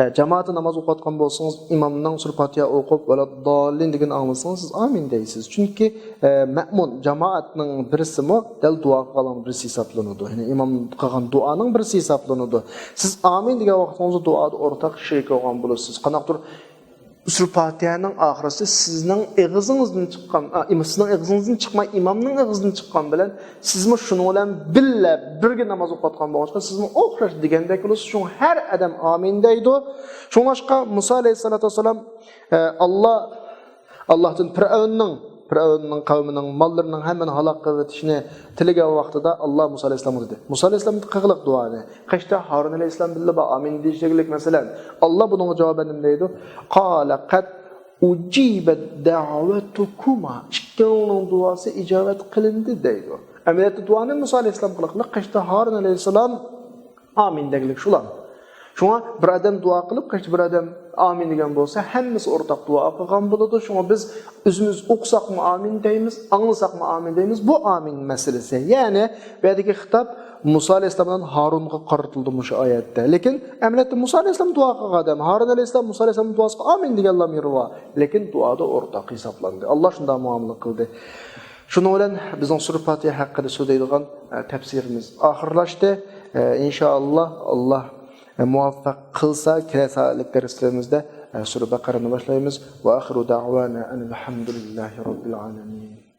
ئە، جامائەتتە ناماز ئوقۇۋاتقان بولسىڭىز، ئىمامنىڭ سۈرە پاتىھە ئوقۇپ، «ۋەلەدداللىن» دېگىنىنى ئاڭلىسىڭىز، سىز «ئامىن» دەيسىز. چۈنكى، ئە، مەئمۇن، جامائەتنىڭ بىرسىمۇ دەل دۇئا قىلغاننىڭ بىرسى ھېسابلىنىدۇ. يەنى ئىمام قىلغان دۇئانىڭ بىرسى ھېسابلىنىدۇ. سىز «ئامىن» دېگەن ۋاقتىڭىزدا دۇئادا ئورتاق شېرىك بولغان بولىسىز. قانداقتۇر سۈرە پاتىھەنىڭ ئاخىرسى سىزنىڭ ئېغىزىڭىزدىن چىققان، ئا، ئىم-، سىزنىڭ ئېغىزىڭىزدىن چىقماي، ئىمامنىڭ ئېغىزىدىن چىققان بىلەن، سىزمۇ شۇنىڭ بىلەن بىللە بىرگە ناماز ئوقۇۋاتقان بولغاچقا، سىزمۇ ئوخشاش دېگەندەك بولىسىز. شۇڭا ھەر ئادەم «ئامىن» دەيدۇ. شۇڭلاشقا مۇسا ئەلەيھىسسالاتۇ ۋەسسالام، ئە، ئاللا، ئاللاھتىن پىرئەۋننىڭ، پىرئەۋننىڭ قەۋمىنىڭ ماللىرىنىڭ ھەممىنى ھالاك قىلىۋېتىشىنى تىلىگەن ۋاقتىدا، ئاللا مۇسا ئەلەيھىسسالامغا دېدى. مۇسا ئەلەيھىسسالام قىلغىلىق دۇئانى. قېشىدا ھارۇن ئەلەيھىسسالام بىللە بار، «ئامىن» دېيىشلىك، مەسىلەن. ئاللا بۇنىڭغا جاۋابەن نېمە دەيدۇ؟ «قالە قەد ئۇجىبەت دەئۋەتۇكۇما.» ئىككىڭلارنىڭ دۇئاسى ئىجابەت قىلىندى دەيدۇ. ئەمەلىيەتتە دۇئانى مۇسا ئەلەيھىسسالام قىلىقلىق، قېشىدا ھارۇن ئەلەيھىسسالام «ئامىن» دەگلىك شۇلار. شۇڭا بىر ئادەم دۇئا قىلىپ، قايسى بىر ئادەم ئامىن دېگەن بولسا، ھەممىسى ئورتاق دۇئا قىلغان بولىدۇ. شۇڭا بىز ئۆزىمىز ئوقۇساقمۇ ئامىن دەيمىز، ئاڭلىساقمۇ ئامىن دەيمىز. بۇ ئامىن مەسىلىسى. يەنى بۇ يەردىكى خىتاب مۇسا ئەلەيھىسسالام بىلەن ھارۇنغا قارىتىلدى مۇشۇ ئايەتتە. لېكىن ئەمەلىيەتتە مۇسا ئەلەيھىسسالام دۇئا قىلغان ئادەم. ھارۇن ئەلەيھىسسالام مۇسا ئەلەيھىسسالامنىڭ دۇئاسىغا ئامىن دېگەن لامىر بار. لېكىن دۇئادا ئورتاق ھېسابلاندى. ئاللا شۇنداق مۇئامىلە قىلدى. شۇنىڭ بىلەن بىزنىڭ سۈرە پاتىھە ھەققىدە سۆزلەيدىغان، ئە، تەپسىرىمىز ئاخىرلاشتى. ئە، ئىنشائاللا، ئاللا، ئە، مۇۋەپپەق قىلسا، كېلەر سائەتلىك دەرسلىرىمىزدە، ئە، سۈرە بەقەرەنى باشلايمىز. وآخر دعوانا أن الحمد لله رب العالمين.